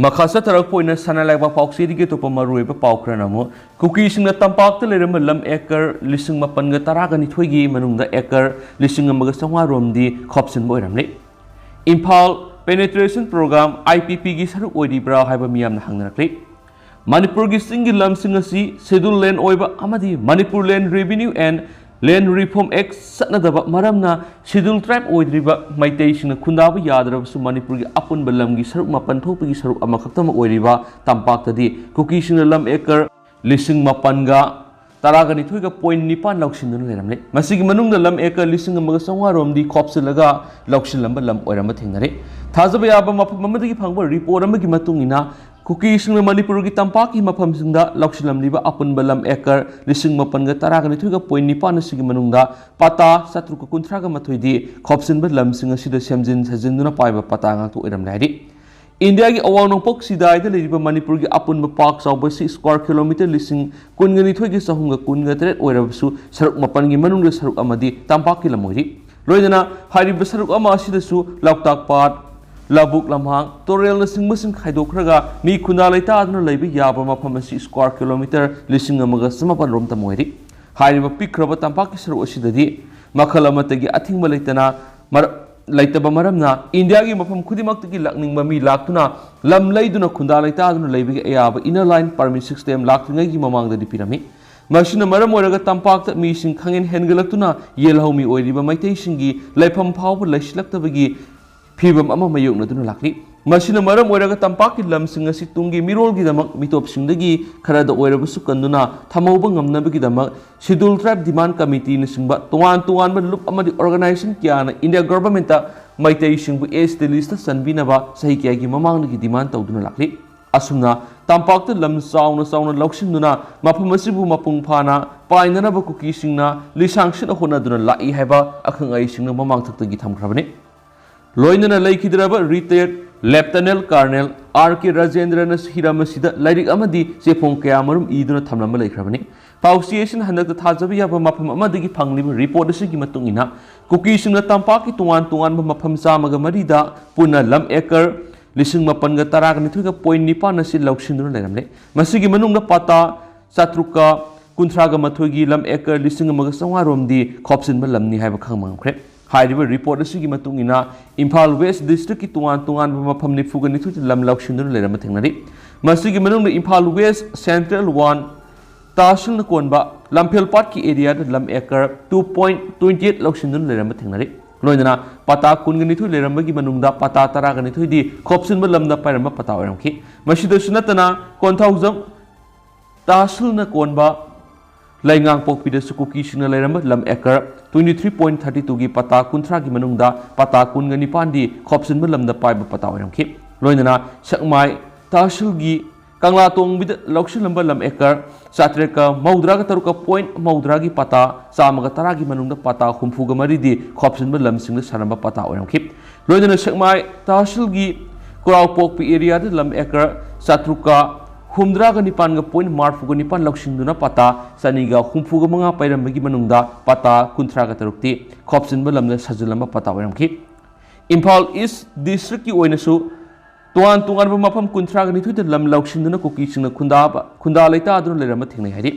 ꯃꯈꯥ ꯆꯠꯊꯔꯛꯄ ꯑꯣꯏꯅ ꯁꯅꯥ ꯂꯩꯕꯥꯛ ꯄꯥꯎꯆꯦꯗꯒꯤ ꯑꯇꯣꯞꯄ ꯃꯔꯨꯑꯣꯏꯕ ꯄꯥꯎ ꯈꯔꯅ ꯑꯃꯨꯛ, ꯀꯨꯀꯤꯁꯤꯡꯅ ꯇꯝꯄꯥꯛꯇ ꯂꯩꯔꯝꯕ ꯂꯝ acre ꯂꯤꯁꯤꯡ ꯃꯥꯄꯟꯒ ꯇꯔꯥꯒ ꯅꯤꯊꯣꯏꯒꯤ ꯃꯅꯨꯡꯗ acre ꯂꯤꯁꯤꯡ ꯑꯃꯒ ꯆꯥꯝꯃꯉꯥ ꯔꯣꯝꯗꯤ ꯈꯣꯞꯆꯤꯟꯕ ꯑꯣꯏꯔꯝꯂꯦ꯫ Imphal, penetration program I P Pꯒꯤ ꯁꯔꯨꯛ ꯑꯣꯏꯔꯤꯕ꯭ꯔꯥ ꯍꯥꯏꯕ ꯃꯤꯌꯥꯝꯅ ꯍꯪꯅꯔꯛꯂꯤ꯫ ꯃꯅꯤꯄꯨꯔꯒꯤ ꯆꯤꯡꯒꯤ ꯂꯝꯁꯤꯡ ꯑꯁꯤ schedule land ꯑꯣꯏꯕ ꯑꯃꯗꯤ Manipur Land Revenue and Land Reform Act ꯆꯠꯅꯗꯕ ꯃꯔꯝꯅ schedule tribe ꯑꯣꯏꯗ꯭ꯔꯤꯕ ꯃꯩꯇꯩꯁꯤꯡꯅ ꯈꯨꯟꯗꯥꯕ ꯌꯥꯗ꯭ꯔꯕꯁꯨ ꯃꯅꯤꯄꯨꯔꯒꯤ ꯑꯄꯨꯟꯕ ꯂꯝꯒꯤ ꯁꯔꯨꯛ ꯃꯥꯄꯟ ꯊꯣꯛꯄꯒꯤ ꯁꯔꯨꯛ ꯑꯃꯈꯛꯇꯃꯛ ꯑꯣꯏꯔꯤꯕ ꯇꯝꯄꯥꯛꯇꯗꯤ ꯀꯨꯀꯤꯁꯤꯡꯅ ꯂꯝ acre ꯂꯤꯁꯤꯡ ꯃꯥꯄꯟꯒ ꯇꯔꯥꯒ ꯅꯤꯊꯣꯏꯒ point ꯅꯤꯄꯥꯟ ꯂꯧꯁꯤꯟꯗꯨꯅ ꯂꯩꯔꯝꯂꯦ꯫ ꯃꯁꯤꯒꯤ ꯃꯅꯨꯡꯗ ꯂꯝ acre ꯂꯤꯁꯤꯡ ꯑꯃꯒ ꯆꯥꯝꯃꯉꯥ ꯔꯣꯝꯗꯤ ꯈꯣꯞꯆꯤꯜꯂꯒ ꯂꯧꯁꯤꯜꯂꯝꯕ ꯂꯝ ꯑꯣꯏꯔꯝꯕ ꯊꯦꯡꯅꯔꯦ꯫ ꯊꯥꯖꯕ ꯌꯥꯕ ꯃꯐꯝ ꯑꯃꯗꯒꯤ ꯐꯪꯕ report ꯑꯃꯒꯤ ꯃꯇꯨꯡ ꯏꯟꯅ, ꯀꯨꯀꯤꯁꯤꯡꯅ ꯃꯅꯤꯄꯨꯔꯒꯤ ꯇꯝꯄꯥꯛꯀꯤ ꯃꯐꯝꯁꯤꯡꯗ ꯂꯧꯁꯤꯜꯂꯝꯂꯤꯕ ꯑꯄꯨꯟꯕ ꯂꯝ ꯑꯦꯀꯔ ꯂꯤꯁꯤꯡ ꯃꯥꯄꯟꯒ ꯇꯔꯥꯒ ꯅꯤꯊꯣꯏꯒ ꯄꯣꯏꯟ ꯅꯤꯄꯥꯟ ꯑꯁꯤꯒꯤ ꯃꯅꯨꯡꯗ ꯄꯥꯇꯥ ꯆꯥꯇ꯭ꯔꯨꯛꯀ ꯀꯨꯟꯊ꯭ꯔꯥꯒ ꯃꯥꯊꯣꯏꯗꯤ ꯈꯣꯞꯆꯤꯟꯕ ꯂꯝꯁꯤꯡ ꯑꯁꯤꯗ ꯁꯦꯝꯖꯤꯟ ꯁꯥꯖꯤꯟꯗꯨꯅ ꯄꯥꯏꯕ ꯄꯥꯇꯥ ꯉꯥꯛꯇ ꯑꯣꯏꯔꯝꯂꯦ ꯍꯥꯏꯔꯤ꯫ ꯏꯟꯗꯤꯌꯥꯒꯤ ꯑꯋꯥꯡ ꯅꯣꯡꯄꯣꯛ ꯆꯤꯗꯥꯏꯗ ꯂꯩꯔꯤꯕ ꯃꯅꯤꯄꯨꯔꯒꯤ ꯑꯄꯨꯟꯕ ꯄꯥꯛ ꯆꯥꯎꯕ ꯑꯁꯤ ꯁ꯭ꯀ꯭ꯋꯥꯔ ꯀꯤꯂꯣꯃꯤꯇꯔ ꯂꯤꯁꯤꯡ ꯀꯨꯟꯒ ꯅꯤꯊꯣꯏꯒ ꯆꯍꯨꯝꯒ ꯀꯨꯟꯒ ꯇꯔꯦꯠ ꯑꯣꯏꯔꯕꯁꯨ, ꯁꯔꯨꯛ ꯃꯥꯄꯟꯒꯤ ꯃꯅꯨꯡꯗ ꯁꯔꯨꯛ ꯑꯃꯗꯤ ꯇꯝꯄꯥꯛꯀꯤ ꯂꯝ ꯑꯣꯏꯔꯤ꯫ ꯂꯣꯏꯅꯅ ꯍꯥꯏꯔꯤꯕ ꯁꯔꯨꯛ ꯑꯃ ꯑꯁꯤꯗꯁꯨ ꯂꯣꯛꯇꯥꯛ ꯄꯥꯠ, ꯂꯧꯕꯨꯛ ꯂꯝꯍꯥꯡ, ꯇꯨꯔꯦꯜꯅꯆꯤꯡꯕꯁꯤꯡ ꯈꯥꯏꯗꯣꯛꯈ꯭ꯔꯒ ꯃꯤ ꯈꯨꯟꯗꯥ ꯂꯩꯇꯥꯗꯨꯅ ꯂꯩꯕ ꯌꯥꯕ ꯃꯐꯝ ꯑꯁꯤ ꯁ꯭ꯀ꯭ꯋꯥꯔ ꯀꯤꯂꯣꯃꯤꯇꯔ ꯂꯤꯁꯤꯡ ꯑꯃꯒ ꯆꯃꯥꯄꯟ ꯔꯣꯝꯇ ꯑꯣꯏꯔꯤ꯫ ꯍꯥꯏꯔꯤꯕ ꯄꯤꯛꯈ꯭ꯔꯕ ꯇꯝꯄꯥꯛꯀꯤ ꯁꯔꯨꯛ ꯑꯁꯤꯗꯗꯤ ꯃꯈꯜ ꯑꯃꯠꯇꯒꯤ ꯑꯊꯤꯡꯕ ꯂꯩꯇꯅ ꯃꯔ-, ꯂꯩꯇꯕ ꯃꯔꯝꯅ ꯏꯟꯗꯤꯌꯥꯒꯤ ꯃꯐꯝ ꯈꯨꯗꯤꯡꯃꯛꯇꯒꯤ ꯂꯥꯛꯅꯤꯡꯕ ꯃꯤ ꯂꯥꯛꯇꯨꯅ ꯂꯝ ꯂꯩꯗꯨꯅ ꯈꯨꯟꯗꯥ ꯂꯩꯇꯥꯗꯨꯅ ꯂꯩꯕꯒꯤ ꯑꯌꯥꯕ Inner Line Permit System ꯂꯥꯛꯇ꯭ꯔꯤꯉꯩꯒꯤ ꯃꯃꯥꯡꯗꯗꯤ ꯄꯤꯔꯝꯃꯤ꯫ ꯃꯁꯤꯅ ꯃꯔꯝ ꯑꯣꯏꯔꯒ ꯇꯝꯄꯥꯛꯇ ꯃꯤꯁꯤꯡ ꯈꯪꯍꯦꯟ ꯍꯦꯟꯒꯠꯂꯛꯇꯨꯅ ꯌꯦꯜꯍꯧꯃꯤ ꯑꯣꯏꯔꯤꯕ ꯃꯩꯇꯩꯁꯤꯡꯒꯤ ꯂꯩꯐꯝ ꯐꯥꯎꯕ ꯂꯩꯁꯤꯜꯂꯛꯇꯕꯒꯤ ꯐꯤꯕꯝ ꯑꯃ ꯃꯥꯌꯣꯛꯅꯗꯨꯅ ꯂꯥꯛꯂꯤ꯫ ꯃꯁꯤꯅ ꯃꯔꯝ ꯑꯣꯏꯔꯒ ꯇꯝꯄꯥꯛꯀꯤ ꯂꯝꯁꯤꯡ ꯑꯁꯤ ꯇꯨꯡꯒꯤ ꯃꯤꯔꯣꯜꯒꯤꯗꯃꯛ ꯃꯤꯇꯣꯞꯁꯤꯡꯗꯒꯤ ꯈꯔꯗ ꯑꯣꯏꯔꯕꯁꯨ ꯀꯟꯗꯨꯅ ꯊꯝꯍꯧꯕ ꯉꯝꯅꯕꯒꯤꯗꯃꯛ Scheduled Tribe Demand Committeeꯅꯆꯤꯡꯕ ꯇꯣꯉꯥꯟ ꯇꯣꯉꯥꯟꯕ ꯂꯨꯞ ꯑꯃꯗꯤ organization ꯀꯌꯥꯅ India governmentꯇ ꯃꯩꯇꯩꯁꯤꯡꯕꯨ S T listꯇ ꯆꯟꯕꯤꯅꯕ ꯆꯍꯤ ꯀꯌꯥꯒꯤ ꯃꯃꯥꯡꯗꯒꯤ demand ꯇꯧꯗꯨꯅ ꯂꯥꯛꯂꯤ꯫ ꯑꯁꯨꯝꯅ ꯇꯝꯄꯥꯛꯇ ꯂꯝ ꯆꯥꯎꯅ ꯆꯥꯎꯅ ꯂꯧꯁꯤꯟꯗꯨꯅ ꯃꯐꯝ ꯑꯁꯤꯕꯨ ꯃꯄꯨꯡ ꯐꯥꯅ ꯄꯥꯏꯅꯅꯕ ꯀꯨꯀꯤꯁꯤꯡꯅ ꯂꯤꯁꯥꯡ ꯁꯤꯠꯅ ꯍꯣꯠꯅꯗꯨꯅ ꯂꯥꯛꯏ ꯍꯥꯏꯕ ꯑꯈꯪ ꯑꯍꯩꯁꯤꯡꯅ ꯃꯃꯥꯡꯊꯛꯇꯒꯤ ꯊꯝꯈ꯭ꯔꯕꯅꯤ꯫ ꯂꯣꯏꯅꯅ ꯂꯩꯈꯤꯗ꯭ꯔꯕ Retired Lieutenant Colonel R K Rajendra ꯅ ꯍꯤꯔꯝ ꯑꯁꯤꯗ ꯂꯥꯏꯔꯤꯛ ꯑꯃꯗꯤ ꯆꯦꯐꯣꯡ ꯀꯌꯥ ꯃꯔꯨꯝ ꯏꯗꯨꯅ ꯊꯝꯂꯝꯕ ꯂꯩꯈ꯭ꯔꯕꯅꯤ꯫ ꯄꯥꯎꯆꯦꯁꯤꯅ ꯍꯟꯗꯛꯇ ꯊꯥꯖꯕ ꯌꯥꯕ ꯃꯐꯝ ꯑꯃꯗꯒꯤ ꯐꯪꯂꯤꯕ report ꯑꯁꯤꯒꯤ ꯃꯇꯨꯡ ꯏꯟꯅ, ꯀꯨꯀꯤꯁꯤꯡꯅ ꯇꯝꯄꯥꯛꯀꯤ ꯇꯣꯉꯥꯟ ꯇꯣꯉꯥꯟꯕ ꯃꯐꯝ ꯆꯥꯝꯃꯒ ꯃꯔꯤꯗ ꯄꯨꯟꯅ ꯂꯝ ꯑꯦꯀꯔ ꯂꯤꯁꯤꯡ ꯃꯥꯄꯟꯒ ꯇꯔꯥꯒ ꯅꯤꯊꯣꯏꯒ ꯄꯣꯏꯟ ꯅꯤꯄꯥꯟ ꯑꯁꯤ ꯂꯧꯁꯤꯟꯗꯨꯅ ꯂꯩꯔꯝꯂꯦ꯫ ꯃꯁꯤꯒꯤ ꯃꯅꯨꯡꯗ ꯄꯥꯇꯥ ꯆꯥꯇ꯭ꯔꯨꯛꯀ ꯀꯨꯟꯊ꯭ꯔꯥꯒ ꯃꯥꯊꯣꯏꯒꯤ ꯂꯝ ꯑꯦꯀꯔ ꯂꯤꯁꯤꯡ ꯑꯃꯒ ꯆꯥꯝꯃꯉꯥ ꯔꯣꯝꯗꯤ ꯈꯣꯞꯆꯤꯟꯕ ꯂꯝꯅꯤ ꯍꯥꯏꯕ ꯈꯪꯕ ꯉꯝꯈ꯭ꯔꯦ꯫ ꯍꯥꯏꯔꯤꯕ report ꯑꯁꯤꯒꯤ ꯃꯇꯨꯡ ꯏꯟꯅ, ꯏꯝꯐꯥꯜ West districtꯀꯤ ꯇꯣꯉꯥꯟ ꯇꯣꯉꯥꯟꯕ ꯃꯐꯝ ꯅꯤꯐꯨꯒ ꯅꯤꯊꯣꯏꯗ ꯂꯝ ꯂꯧꯁꯤꯟꯗꯨꯅ ꯂꯩꯔꯝꯕ ꯊꯦꯡꯅꯔꯤ꯫ ꯃꯁꯤꯒꯤ ꯃꯅꯨꯡꯗ ꯏꯝꯐꯥꯜ West Central One ꯇꯥꯁꯤꯜꯅ ꯀꯣꯟꯕ ꯂꯝꯐꯦꯜ ꯄꯥꯠꯀꯤ areaꯗ ꯂꯝ acre two point twenty eight ꯂꯧꯁꯤꯟꯗꯨꯅ ꯂꯩꯔꯝꯕ ꯊꯦꯡꯅꯔꯤ꯫ ꯂꯣꯏꯅꯅ ꯄꯥꯇꯥ ꯀꯨꯟꯒ ꯅꯤꯊꯣꯏ ꯂꯩꯔꯝꯕꯒꯤ ꯃꯅꯨꯡꯗ ꯄꯥꯇꯥ ꯇꯔꯥꯒ ꯅꯤꯊꯣꯏꯗꯤ ꯈꯣꯞꯆꯤꯟꯕ ꯂꯝꯗ ꯄꯥꯏꯔꯝꯕ ꯄꯥꯇꯥ ꯑꯣꯏꯔꯝꯈꯤ꯫ ꯃꯁꯤꯗꯁꯨ ꯅꯠꯇꯅ, ꯀꯣꯟꯊꯧꯖꯝ ꯇꯥꯁꯤꯜꯅ ꯀꯣꯟꯕ ꯂꯩꯉꯥꯡꯄꯣꯛꯄꯤꯗꯁꯨ ꯀꯨꯀꯤꯁꯤꯡꯅ ꯂꯩꯔꯝꯕ ꯂꯝ acre twenty three point thirty twoꯒꯤ ꯄꯥꯇꯥ ꯀꯨꯟꯊ꯭ꯔꯥꯒꯤ ꯃꯅꯨꯡꯗ ꯄꯥꯇꯥ ꯀꯨꯟꯒ ꯅꯤꯄꯥꯟꯗꯤ ꯈꯣꯞꯆꯤꯟꯕ ꯂꯝꯗ ꯄꯥꯏꯕ ꯄꯥꯇꯥ ꯑꯣꯏꯔꯝꯈꯤ꯫ ꯂꯣꯏꯅꯅ ꯁꯦꯛꯃꯥꯏ ꯇꯍꯁꯤꯜꯒꯤ ꯀꯪꯂꯥ ꯇꯣꯡꯕꯤꯗ ꯂꯧꯁꯤꯜꯂꯝꯕ ꯂꯝ ꯑꯦꯀꯔ ꯆꯥꯇ꯭ꯔꯦꯠꯀ ꯃꯧꯗ꯭ꯔꯥꯒ ꯇꯔꯨꯛꯀ ꯄꯣꯏꯟ ꯃꯧꯗ꯭ꯔꯥꯒꯤ ꯄꯇꯥ ꯆꯥꯝꯃꯒ ꯇꯔꯥꯒꯤ ꯃꯅꯨꯡꯗ ꯄꯇꯥ ꯍꯨꯝꯐꯨꯒ ꯃꯔꯤꯗꯤ ꯈꯣꯞꯆꯤꯟꯕ ꯂꯝꯁꯤꯡꯗ ꯁꯥꯔꯝꯕ ꯄꯇꯥ ꯑꯣꯏꯔꯝꯈꯤ꯫ ꯂꯣꯏꯅꯅ ꯁꯦꯛꯃꯥꯏ ꯇꯍꯁꯤꯜꯒꯤ ꯀꯨꯔꯥꯎꯄꯣꯛꯄꯤ ꯑꯦꯔꯤꯌꯥꯗ ꯂꯝ ꯑꯦꯀꯔ ꯆꯥꯇ꯭ꯔꯨꯛꯀ ꯍꯨꯝꯗ꯭ꯔꯥꯒ ꯅꯤꯄꯥꯟꯒ ꯄꯣꯏꯟ ꯃꯔꯐꯨꯒ ꯅꯤꯄꯥꯟ ꯂꯧꯁꯤꯟꯗꯨꯅ ꯄꯇꯥ ꯆꯅꯤꯒ ꯍꯨꯝꯐꯨꯒ ꯃꯉꯥ ꯄꯥꯏꯔꯝꯕꯒꯤ ꯃꯅꯨꯡꯗ ꯄꯇꯥ ꯀꯨꯟꯊ꯭ꯔꯥꯒ ꯇꯔꯨꯛꯇꯤ ꯈꯣꯞꯆꯤꯟꯕ ꯂꯝꯗ ꯁꯥꯖꯤꯜꯂꯝꯕ ꯄꯇꯥ ꯑꯣꯏꯔꯝꯈꯤ꯫ ꯏꯝꯐꯥꯜ ꯏꯁ ꯗꯤꯁꯇ꯭ꯔꯤꯛꯀꯤ ꯑꯣꯏꯅꯁꯨ ꯇꯣꯉꯥꯟ ꯇꯣꯉꯥꯟꯕ ꯃꯐꯝ ꯀꯨꯟꯊ꯭ꯔꯥꯒ ꯅꯤꯊꯣꯏꯗ ꯂꯝ ꯂꯧꯁꯤꯟꯗꯨꯅ ꯀꯨꯀꯤꯁꯤꯡꯅ ꯈꯨꯟꯗꯥꯕ, ꯈꯨꯟꯗꯥ ꯂꯩꯇꯥꯗꯨꯅ ꯂꯩꯔꯝꯕ ꯊꯦꯡꯅꯩ ꯍꯥꯏꯔꯤ꯫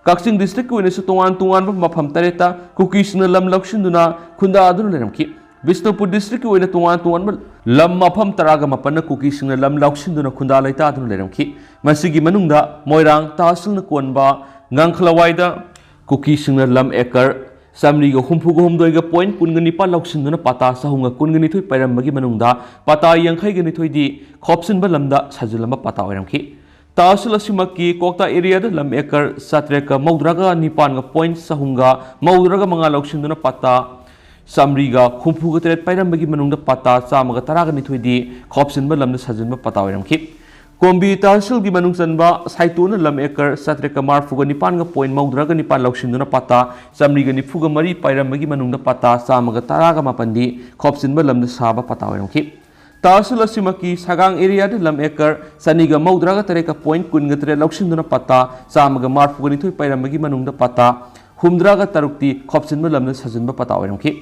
ꯀꯛꯆꯤꯡ ꯗꯤꯁꯇ꯭ꯔꯤꯛꯀꯤ ꯑꯣꯏꯅꯁꯨ ꯇꯣꯉꯥꯟ ꯇꯣꯉꯥꯟꯕ ꯃꯐꯝ ꯇꯔꯦꯠꯇ ꯀꯨꯀꯤꯁꯤꯡꯅ ꯂꯝ ꯂꯧꯁꯤꯟꯗꯨꯅ ꯈꯨꯟꯗꯥꯗꯨꯅ ꯂꯩꯔꯝꯈꯤ꯫ ꯕꯤꯁꯅꯨꯄꯨꯔ ꯗꯤꯁꯇ꯭ꯔꯤꯛꯀꯤ ꯑꯣꯏꯅ ꯇꯣꯉꯥꯟ ꯇꯣꯉꯥꯟꯕ ꯂꯝ ꯃꯐꯝ ꯇꯔꯥꯒ ꯃꯥꯄꯟꯅ ꯀꯨꯀꯤꯁꯤꯡꯅ ꯂꯝ ꯂꯧꯁꯤꯟꯗꯨꯅ ꯈꯨꯟꯗꯥ ꯂꯩꯇꯥꯗꯨꯅ ꯂꯩꯔꯝꯈꯤ꯫ ꯃꯁꯤꯒꯤ ꯃꯅꯨꯡꯗ ꯃꯣꯏꯔꯥꯡ ꯇꯍꯁꯤꯜꯅ ꯀꯣꯟꯕ ꯉꯥꯡꯈꯂꯋꯥꯏꯗ ꯀꯨꯀꯤꯁꯤꯡꯅ ꯂꯝ ꯑꯦꯀꯔ ꯆꯥꯃꯔꯤꯒ ꯍꯨꯝꯐꯨꯒ ꯍꯨꯝꯗꯣꯏꯒ ꯄꯣꯏꯟ ꯀꯨꯟꯒ ꯅꯤꯄꯥꯜ ꯂꯧꯁꯤꯟꯗꯨꯅ ꯄꯇꯥ ꯆꯍꯨꯝꯒ ꯀꯨꯟꯒ ꯅꯤꯊꯣꯏ ꯄꯥꯏꯔꯝꯕꯒꯤ ꯃꯅꯨꯡꯗ ꯄꯇꯥ ꯌꯥꯡꯈꯩꯒ ꯅꯤꯊꯣꯏꯗꯤ ꯈꯣꯞꯆꯤꯟꯕ ꯂꯝꯗ ꯁꯥꯖꯤꯜꯂꯝꯕ ꯄꯇꯥ ꯑꯣꯏꯔꯝꯈꯤ꯫ ꯇꯍꯁꯤꯜ ꯑꯁꯤꯃꯛꯀꯤ ꯀꯣꯛꯇꯥ ꯑꯦꯔꯤꯌꯥꯗ ꯂꯝ ꯑꯦꯀꯔ ꯆꯥꯇ꯭ꯔꯦꯠꯀ ꯃꯧꯗ꯭ꯔꯥꯒ ꯅꯤꯄꯥꯟꯒ ꯄꯣꯏꯟ ꯆꯍꯨꯝꯒ ꯃꯧꯗ꯭ꯔꯥꯒ ꯃꯉꯥ ꯂꯧꯁꯤꯟꯗꯨꯅ ꯄꯇꯥ ꯆꯥꯃꯔꯤꯒ ꯍꯨꯝꯐꯨꯒ ꯇꯔꯦꯠ ꯄꯥꯏꯔꯝꯕꯒꯤ ꯃꯅꯨꯡꯗ ꯄꯇꯥ ꯆꯥꯝꯃꯒ ꯇꯔꯥꯒ ꯅꯤꯊꯣꯏꯗꯤ ꯈꯣꯞꯆꯤꯟꯕ ꯂꯝꯗ ꯁꯥꯖꯤꯟꯕ ꯄꯇꯥ ꯑꯣꯏꯔꯝꯈꯤ꯫ ꯀꯣꯝꯕꯤ ꯇꯍꯁꯤꯜꯒꯤ ꯃꯅꯨꯡ ꯆꯟꯕ ꯁꯥꯏꯇꯣꯟꯅ ꯂꯝ ꯑꯦꯀꯔ ꯆꯥꯇ꯭ꯔꯦꯠꯀ ꯃꯔꯐꯨꯒ ꯅꯤꯄꯥꯟꯒ ꯄꯣꯏꯟ ꯃꯧꯗ꯭ꯔꯥꯒ ꯅꯤꯄꯥꯟ ꯂꯧꯁꯤꯟꯗꯨꯅ ꯄꯇꯥ ꯆꯥꯃꯔꯤꯒ ꯅꯤꯐꯨꯒ ꯃꯔꯤ ꯄꯥꯏꯔꯝꯕꯒꯤ ꯃꯅꯨꯡꯗ ꯄꯇꯥ ꯆꯥꯝꯃꯒ ꯇꯔꯥꯒ ꯃꯥꯄꯟꯗꯤ ꯈꯣꯞꯆꯤꯟꯕ ꯂꯝꯗ ꯁꯥꯕ ꯄꯇꯥ ꯑꯣꯏꯔꯝꯈꯤ꯫ ꯇꯍꯁꯤꯜ ꯑꯁꯤꯃꯛꯀꯤ ꯁꯒꯥꯡ ꯑꯦꯔꯤꯌꯥꯗ ꯂꯝ ꯑꯦꯀꯔ ꯆꯅꯤꯒ ꯃꯧꯗ꯭ꯔꯥꯒ ꯇꯔꯦꯠꯀ ꯄꯣꯏꯟ ꯀꯨꯟꯒ ꯇꯔꯦꯠ ꯂꯧꯁꯤꯟꯗꯨꯅ ꯄꯇꯥ ꯆꯥꯝꯃꯒ ꯃꯔꯐꯨꯒ ꯅꯤꯊꯣꯏ ꯄꯥꯏꯔꯝꯕꯒꯤ ꯃꯅꯨꯡꯗ ꯄꯇꯥ ꯍꯨꯝꯗ꯭ꯔꯥꯒ ꯇꯔꯨꯛꯇꯤ ꯈꯣꯞꯆꯤꯟꯕ ꯂꯝꯗ ꯁꯥꯖꯤꯟꯕ ꯄꯇꯥ ꯑꯣꯏꯔꯝꯈꯤ꯫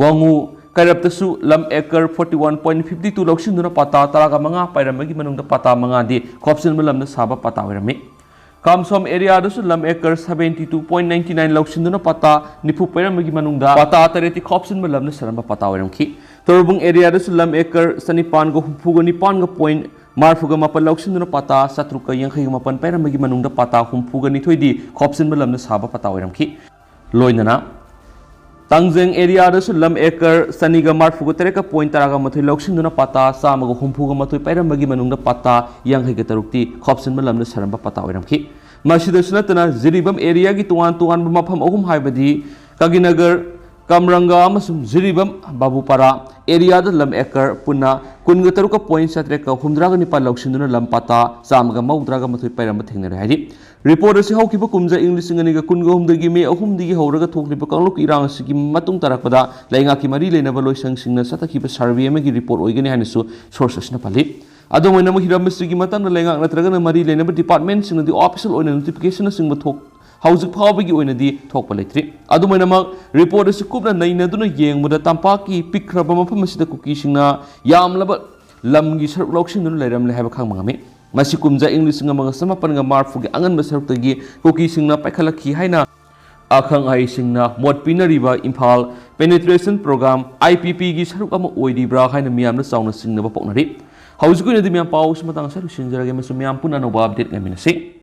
ꯋꯥꯉꯨ ꯀꯩꯔꯞꯇꯁꯨ ꯂꯝ acre forty one point fifty two ꯂꯧꯁꯤꯟꯗꯨꯅ ꯄꯇꯥ ꯇꯔꯥꯒ ꯃꯉꯥ ꯄꯥꯏꯔꯝꯕꯒꯤ ꯃꯅꯨꯡꯗ ꯄꯇꯥ ꯃꯉꯥꯗꯤ ꯈꯣꯞꯆꯤꯟꯕ ꯂꯝꯗ ꯁꯥꯕ ꯄꯇꯥ ꯑꯣꯏꯔꯝꯃꯤ꯫ ꯀꯥꯝꯁꯣꯝ ꯑꯦꯔꯤꯌꯥꯗꯁꯨ ꯂꯝ acre seventy two point ninety nine ꯂꯧꯁꯤꯟꯗꯨꯅ ꯄꯇꯥ ꯅꯤꯐꯨ ꯄꯥꯏꯔꯝꯕꯒꯤ ꯃꯅꯨꯡꯗ ꯄꯇꯥ ꯇꯔꯦꯠꯇꯤ ꯈꯣꯞꯆꯤꯟꯕ ꯂꯝꯗ ꯁꯥꯔꯝꯕ ꯄꯇꯥ ꯑꯣꯏꯔꯝꯈꯤ꯫ ꯇꯣꯔꯕꯨꯡ ꯑꯦꯔꯤꯌꯥꯗꯁꯨ ꯂꯝ ꯑꯦꯀꯔ ꯆꯅꯤꯄꯥꯟꯒ ꯍꯨꯝꯐꯨꯒ ꯅꯤꯄꯥꯟꯒ ꯄꯣꯏꯟ ꯃꯔꯐꯨꯒ ꯃꯥꯄꯟ ꯂꯧꯁꯤꯟꯗꯨꯅ ꯄꯇꯥ ꯆꯥꯇ꯭ꯔꯨꯛꯀ ꯌꯥꯡꯈꯩꯒ ꯃꯥꯄꯟ ꯄꯥꯏꯔꯝꯕꯒꯤ ꯃꯅꯨꯡꯗ ꯄꯇꯥ ꯍꯨꯝꯐꯨꯒ ꯅꯤꯊꯣꯏꯗꯤ ꯈꯣꯞꯆꯤꯟꯕ ꯂꯝꯗ ꯁꯥꯕ ꯄꯇꯥ ꯑꯣꯏꯔꯝꯈꯤ꯫ ꯂꯣꯏꯅꯅ ꯇꯥꯡꯖꯦꯡ ꯑꯦꯔꯤꯌꯥꯗꯁꯨ ꯂꯝ ꯑꯦꯀꯔ ꯆꯅꯤꯒ ꯃꯔꯐꯨꯒ ꯇꯔꯦꯠꯀ ꯄꯣꯏꯟ ꯇꯔꯥꯒ ꯃꯥꯊꯣꯏ ꯂꯧꯁꯤꯟꯗꯨꯅ ꯄꯇꯥ ꯆꯥꯝꯃꯒ ꯍꯨꯝꯐꯨꯒ ꯃꯥꯊꯣꯏ ꯄꯥꯏꯔꯝꯕꯒꯤ ꯃꯅꯨꯡꯗ ꯄꯇꯥ ꯌꯥꯡꯈꯩꯒ ꯇꯔꯨꯛꯇꯤ ꯈꯣꯞꯆꯤꯟꯕ ꯂꯝꯗ ꯁꯥꯔꯝꯕ ꯄꯇꯥ ꯑꯣꯏꯔꯝꯈꯤ꯫ ꯃꯁꯤꯗꯁꯨ ꯅꯠꯇꯅ ꯖꯤꯔꯤꯕꯥꯝ ꯑꯦꯔꯤꯌꯥꯒꯤ ꯇꯣꯉꯥꯟ ꯇꯣꯉꯥꯟꯕ ꯃꯐꯝ ꯑꯍꯨꯝ ꯍꯥꯏꯕꯗꯤ ꯀꯥꯒꯤꯅꯒꯔ, ꯀꯝꯔꯪꯒ ꯑꯃꯁꯨꯡ ꯖꯤꯔꯤꯕꯝ ꯕꯥꯕꯨꯄꯥꯔꯥ ꯑꯦꯔꯤꯌꯥꯗ ꯂꯝ ꯑꯦꯀꯔ ꯄꯨꯟꯅ ꯀꯨꯟꯒ ꯇꯔꯨꯛꯀ ꯄꯣꯏꯟ ꯆꯥꯇ꯭ꯔꯦꯠꯀ ꯍꯨꯝꯗ꯭ꯔꯥꯒ ꯅꯤꯄꯥꯜ ꯂꯧꯁꯤꯟꯗꯨꯅ ꯂꯝ ꯄꯥꯇꯥ ꯆꯥꯝꯃꯒ ꯃꯧꯗ꯭ꯔꯥꯒ ꯃꯥꯊꯣꯏ ꯄꯩꯔꯝꯕ ꯊꯦꯡꯅꯔꯦ ꯍꯥꯏꯔꯤ꯫ ꯔꯤꯄꯣꯔꯠ ꯑꯁꯤ ꯍꯧꯈꯤꯕ ꯀꯨꯝꯖꯥ ꯏꯪ ꯂꯤꯁꯤꯡ ꯑꯅꯤꯒ ꯀꯨꯟꯒ ꯍꯨꯝꯗꯣꯏꯒꯤ ꯃꯦ ꯑꯍꯨꯝꯗꯒꯤ ꯍꯧꯔꯒ ꯊꯣꯛꯂꯤꯕ ꯀꯥꯡꯂꯨꯞꯀꯤ ꯏꯔꯥꯡ ꯑꯁꯤꯒꯤ ꯃꯇꯨꯡ ꯇꯥꯔꯛꯄꯗ ꯂꯩꯉꯥꯛꯀꯤ ꯃꯔꯤ ꯂꯩꯅꯕ ꯂꯣꯏꯁꯪꯁꯤꯡꯅ ꯆꯠꯊꯈꯤꯕ ꯁꯔꯚꯦ ꯑꯃꯒꯤ ꯔꯤꯄꯣꯔꯠ ꯑꯣꯏꯒꯅꯤ ꯍꯥꯏꯅꯁꯨ ꯁꯣꯔꯁ ꯑꯁꯤꯅ ꯄꯜꯂꯤ꯫ ꯑꯗꯨꯝ ꯑꯣꯏꯅꯃꯛ, ꯍꯤꯔꯝ ꯑꯁꯤꯒꯤ ꯃꯇꯥꯡꯗ ꯂꯩꯉꯥꯛ ꯅꯠꯇ꯭ꯔꯒꯅ ꯃꯔꯤ ꯂꯩꯅꯕ ꯗꯤꯄꯥꯔꯠꯃꯦꯟꯁꯤꯡꯅꯗꯤ ꯑꯣꯐꯤꯁꯤꯌꯦꯜ ꯑꯣꯏꯅ ꯅꯣꯇꯤꯐꯤꯀꯦꯁꯟꯅꯆꯤꯡꯕ ꯊꯣꯛ-, ꯍꯧꯖꯤꯛ ꯐꯥꯎꯕꯒꯤ ꯑꯣꯏꯅꯗꯤ ꯊꯣꯛꯄ ꯂꯩꯇ꯭ꯔꯤ꯫ ꯑꯗꯨꯝ ꯑꯣꯏꯅꯃꯛ, ꯔꯤꯄꯣꯔꯠ ꯑꯁꯤ ꯀꯨꯞꯅ ꯅꯩꯅꯗꯨꯅ ꯌꯦꯡꯕꯗ ꯇꯝꯄꯥꯛꯀꯤ ꯄꯤꯛꯈ꯭ꯔꯕ ꯃꯐꯝ ꯑꯁꯤꯗ ꯀꯨꯀꯤꯁꯤꯡꯅ ꯌꯥꯝꯂꯕ ꯂꯝꯒꯤ ꯁꯔꯨꯛ ꯂꯧꯁꯤꯟꯗꯨꯅ ꯂꯩꯔꯝꯂꯦ ꯍꯥꯏꯕ ꯈꯪꯕ ꯉꯝꯃꯤ꯫ ꯃꯁꯤ ꯀꯨꯝꯖꯥ ꯏꯪ ꯂꯤꯁꯤꯡ ꯑꯃꯒ ꯆꯃꯥꯄꯟꯒ ꯃꯔꯤꯐꯨꯒꯤ ꯑꯉꯟꯕ ꯁꯔꯨꯛꯇꯒꯤ ꯀꯨꯀꯤꯁꯤꯡꯅ ꯄꯥꯏꯈꯠꯂꯛꯈꯤ ꯍꯥꯏꯅ ꯑꯈꯪ ꯑꯍꯩꯁꯤꯡꯅ ꯃꯣꯠ ꯄꯤꯅꯔꯤꯕ ꯏꯝꯐꯥꯜ ꯄꯦꯅꯤꯇ꯭ꯔꯦꯁꯟ ꯄ꯭ꯔꯣꯒ꯭ꯔꯥꯝ, ꯑꯥꯏ ꯄꯤ ꯄꯤꯒꯤ ꯁꯔꯨꯛ ꯑꯃ ꯑꯣꯏꯔꯤꯕ꯭ꯔꯥ ꯍꯥꯏꯅ ꯃꯤꯌꯥꯝꯅ ꯆꯥꯎꯅ ꯆꯤꯡꯅꯕ ꯄꯣꯛꯅꯔꯤ꯫ ꯍꯧꯖꯤꯛꯀꯤ ꯑꯣꯏꯅꯗꯤ ꯃꯌꯥꯝ ꯄꯥꯎ ꯑꯁꯤ ꯃꯇꯥꯡ ꯑꯁꯤꯗ ꯂꯣꯏꯁꯤꯟꯖꯔꯒꯦ ꯑꯃꯁꯨꯡ ꯃꯌꯥꯝ ꯄꯨꯟꯅ ꯑꯅꯧꯕ ꯑꯞꯗꯦꯠ ꯉꯥꯏꯃꯤꯟꯅꯁꯤ꯫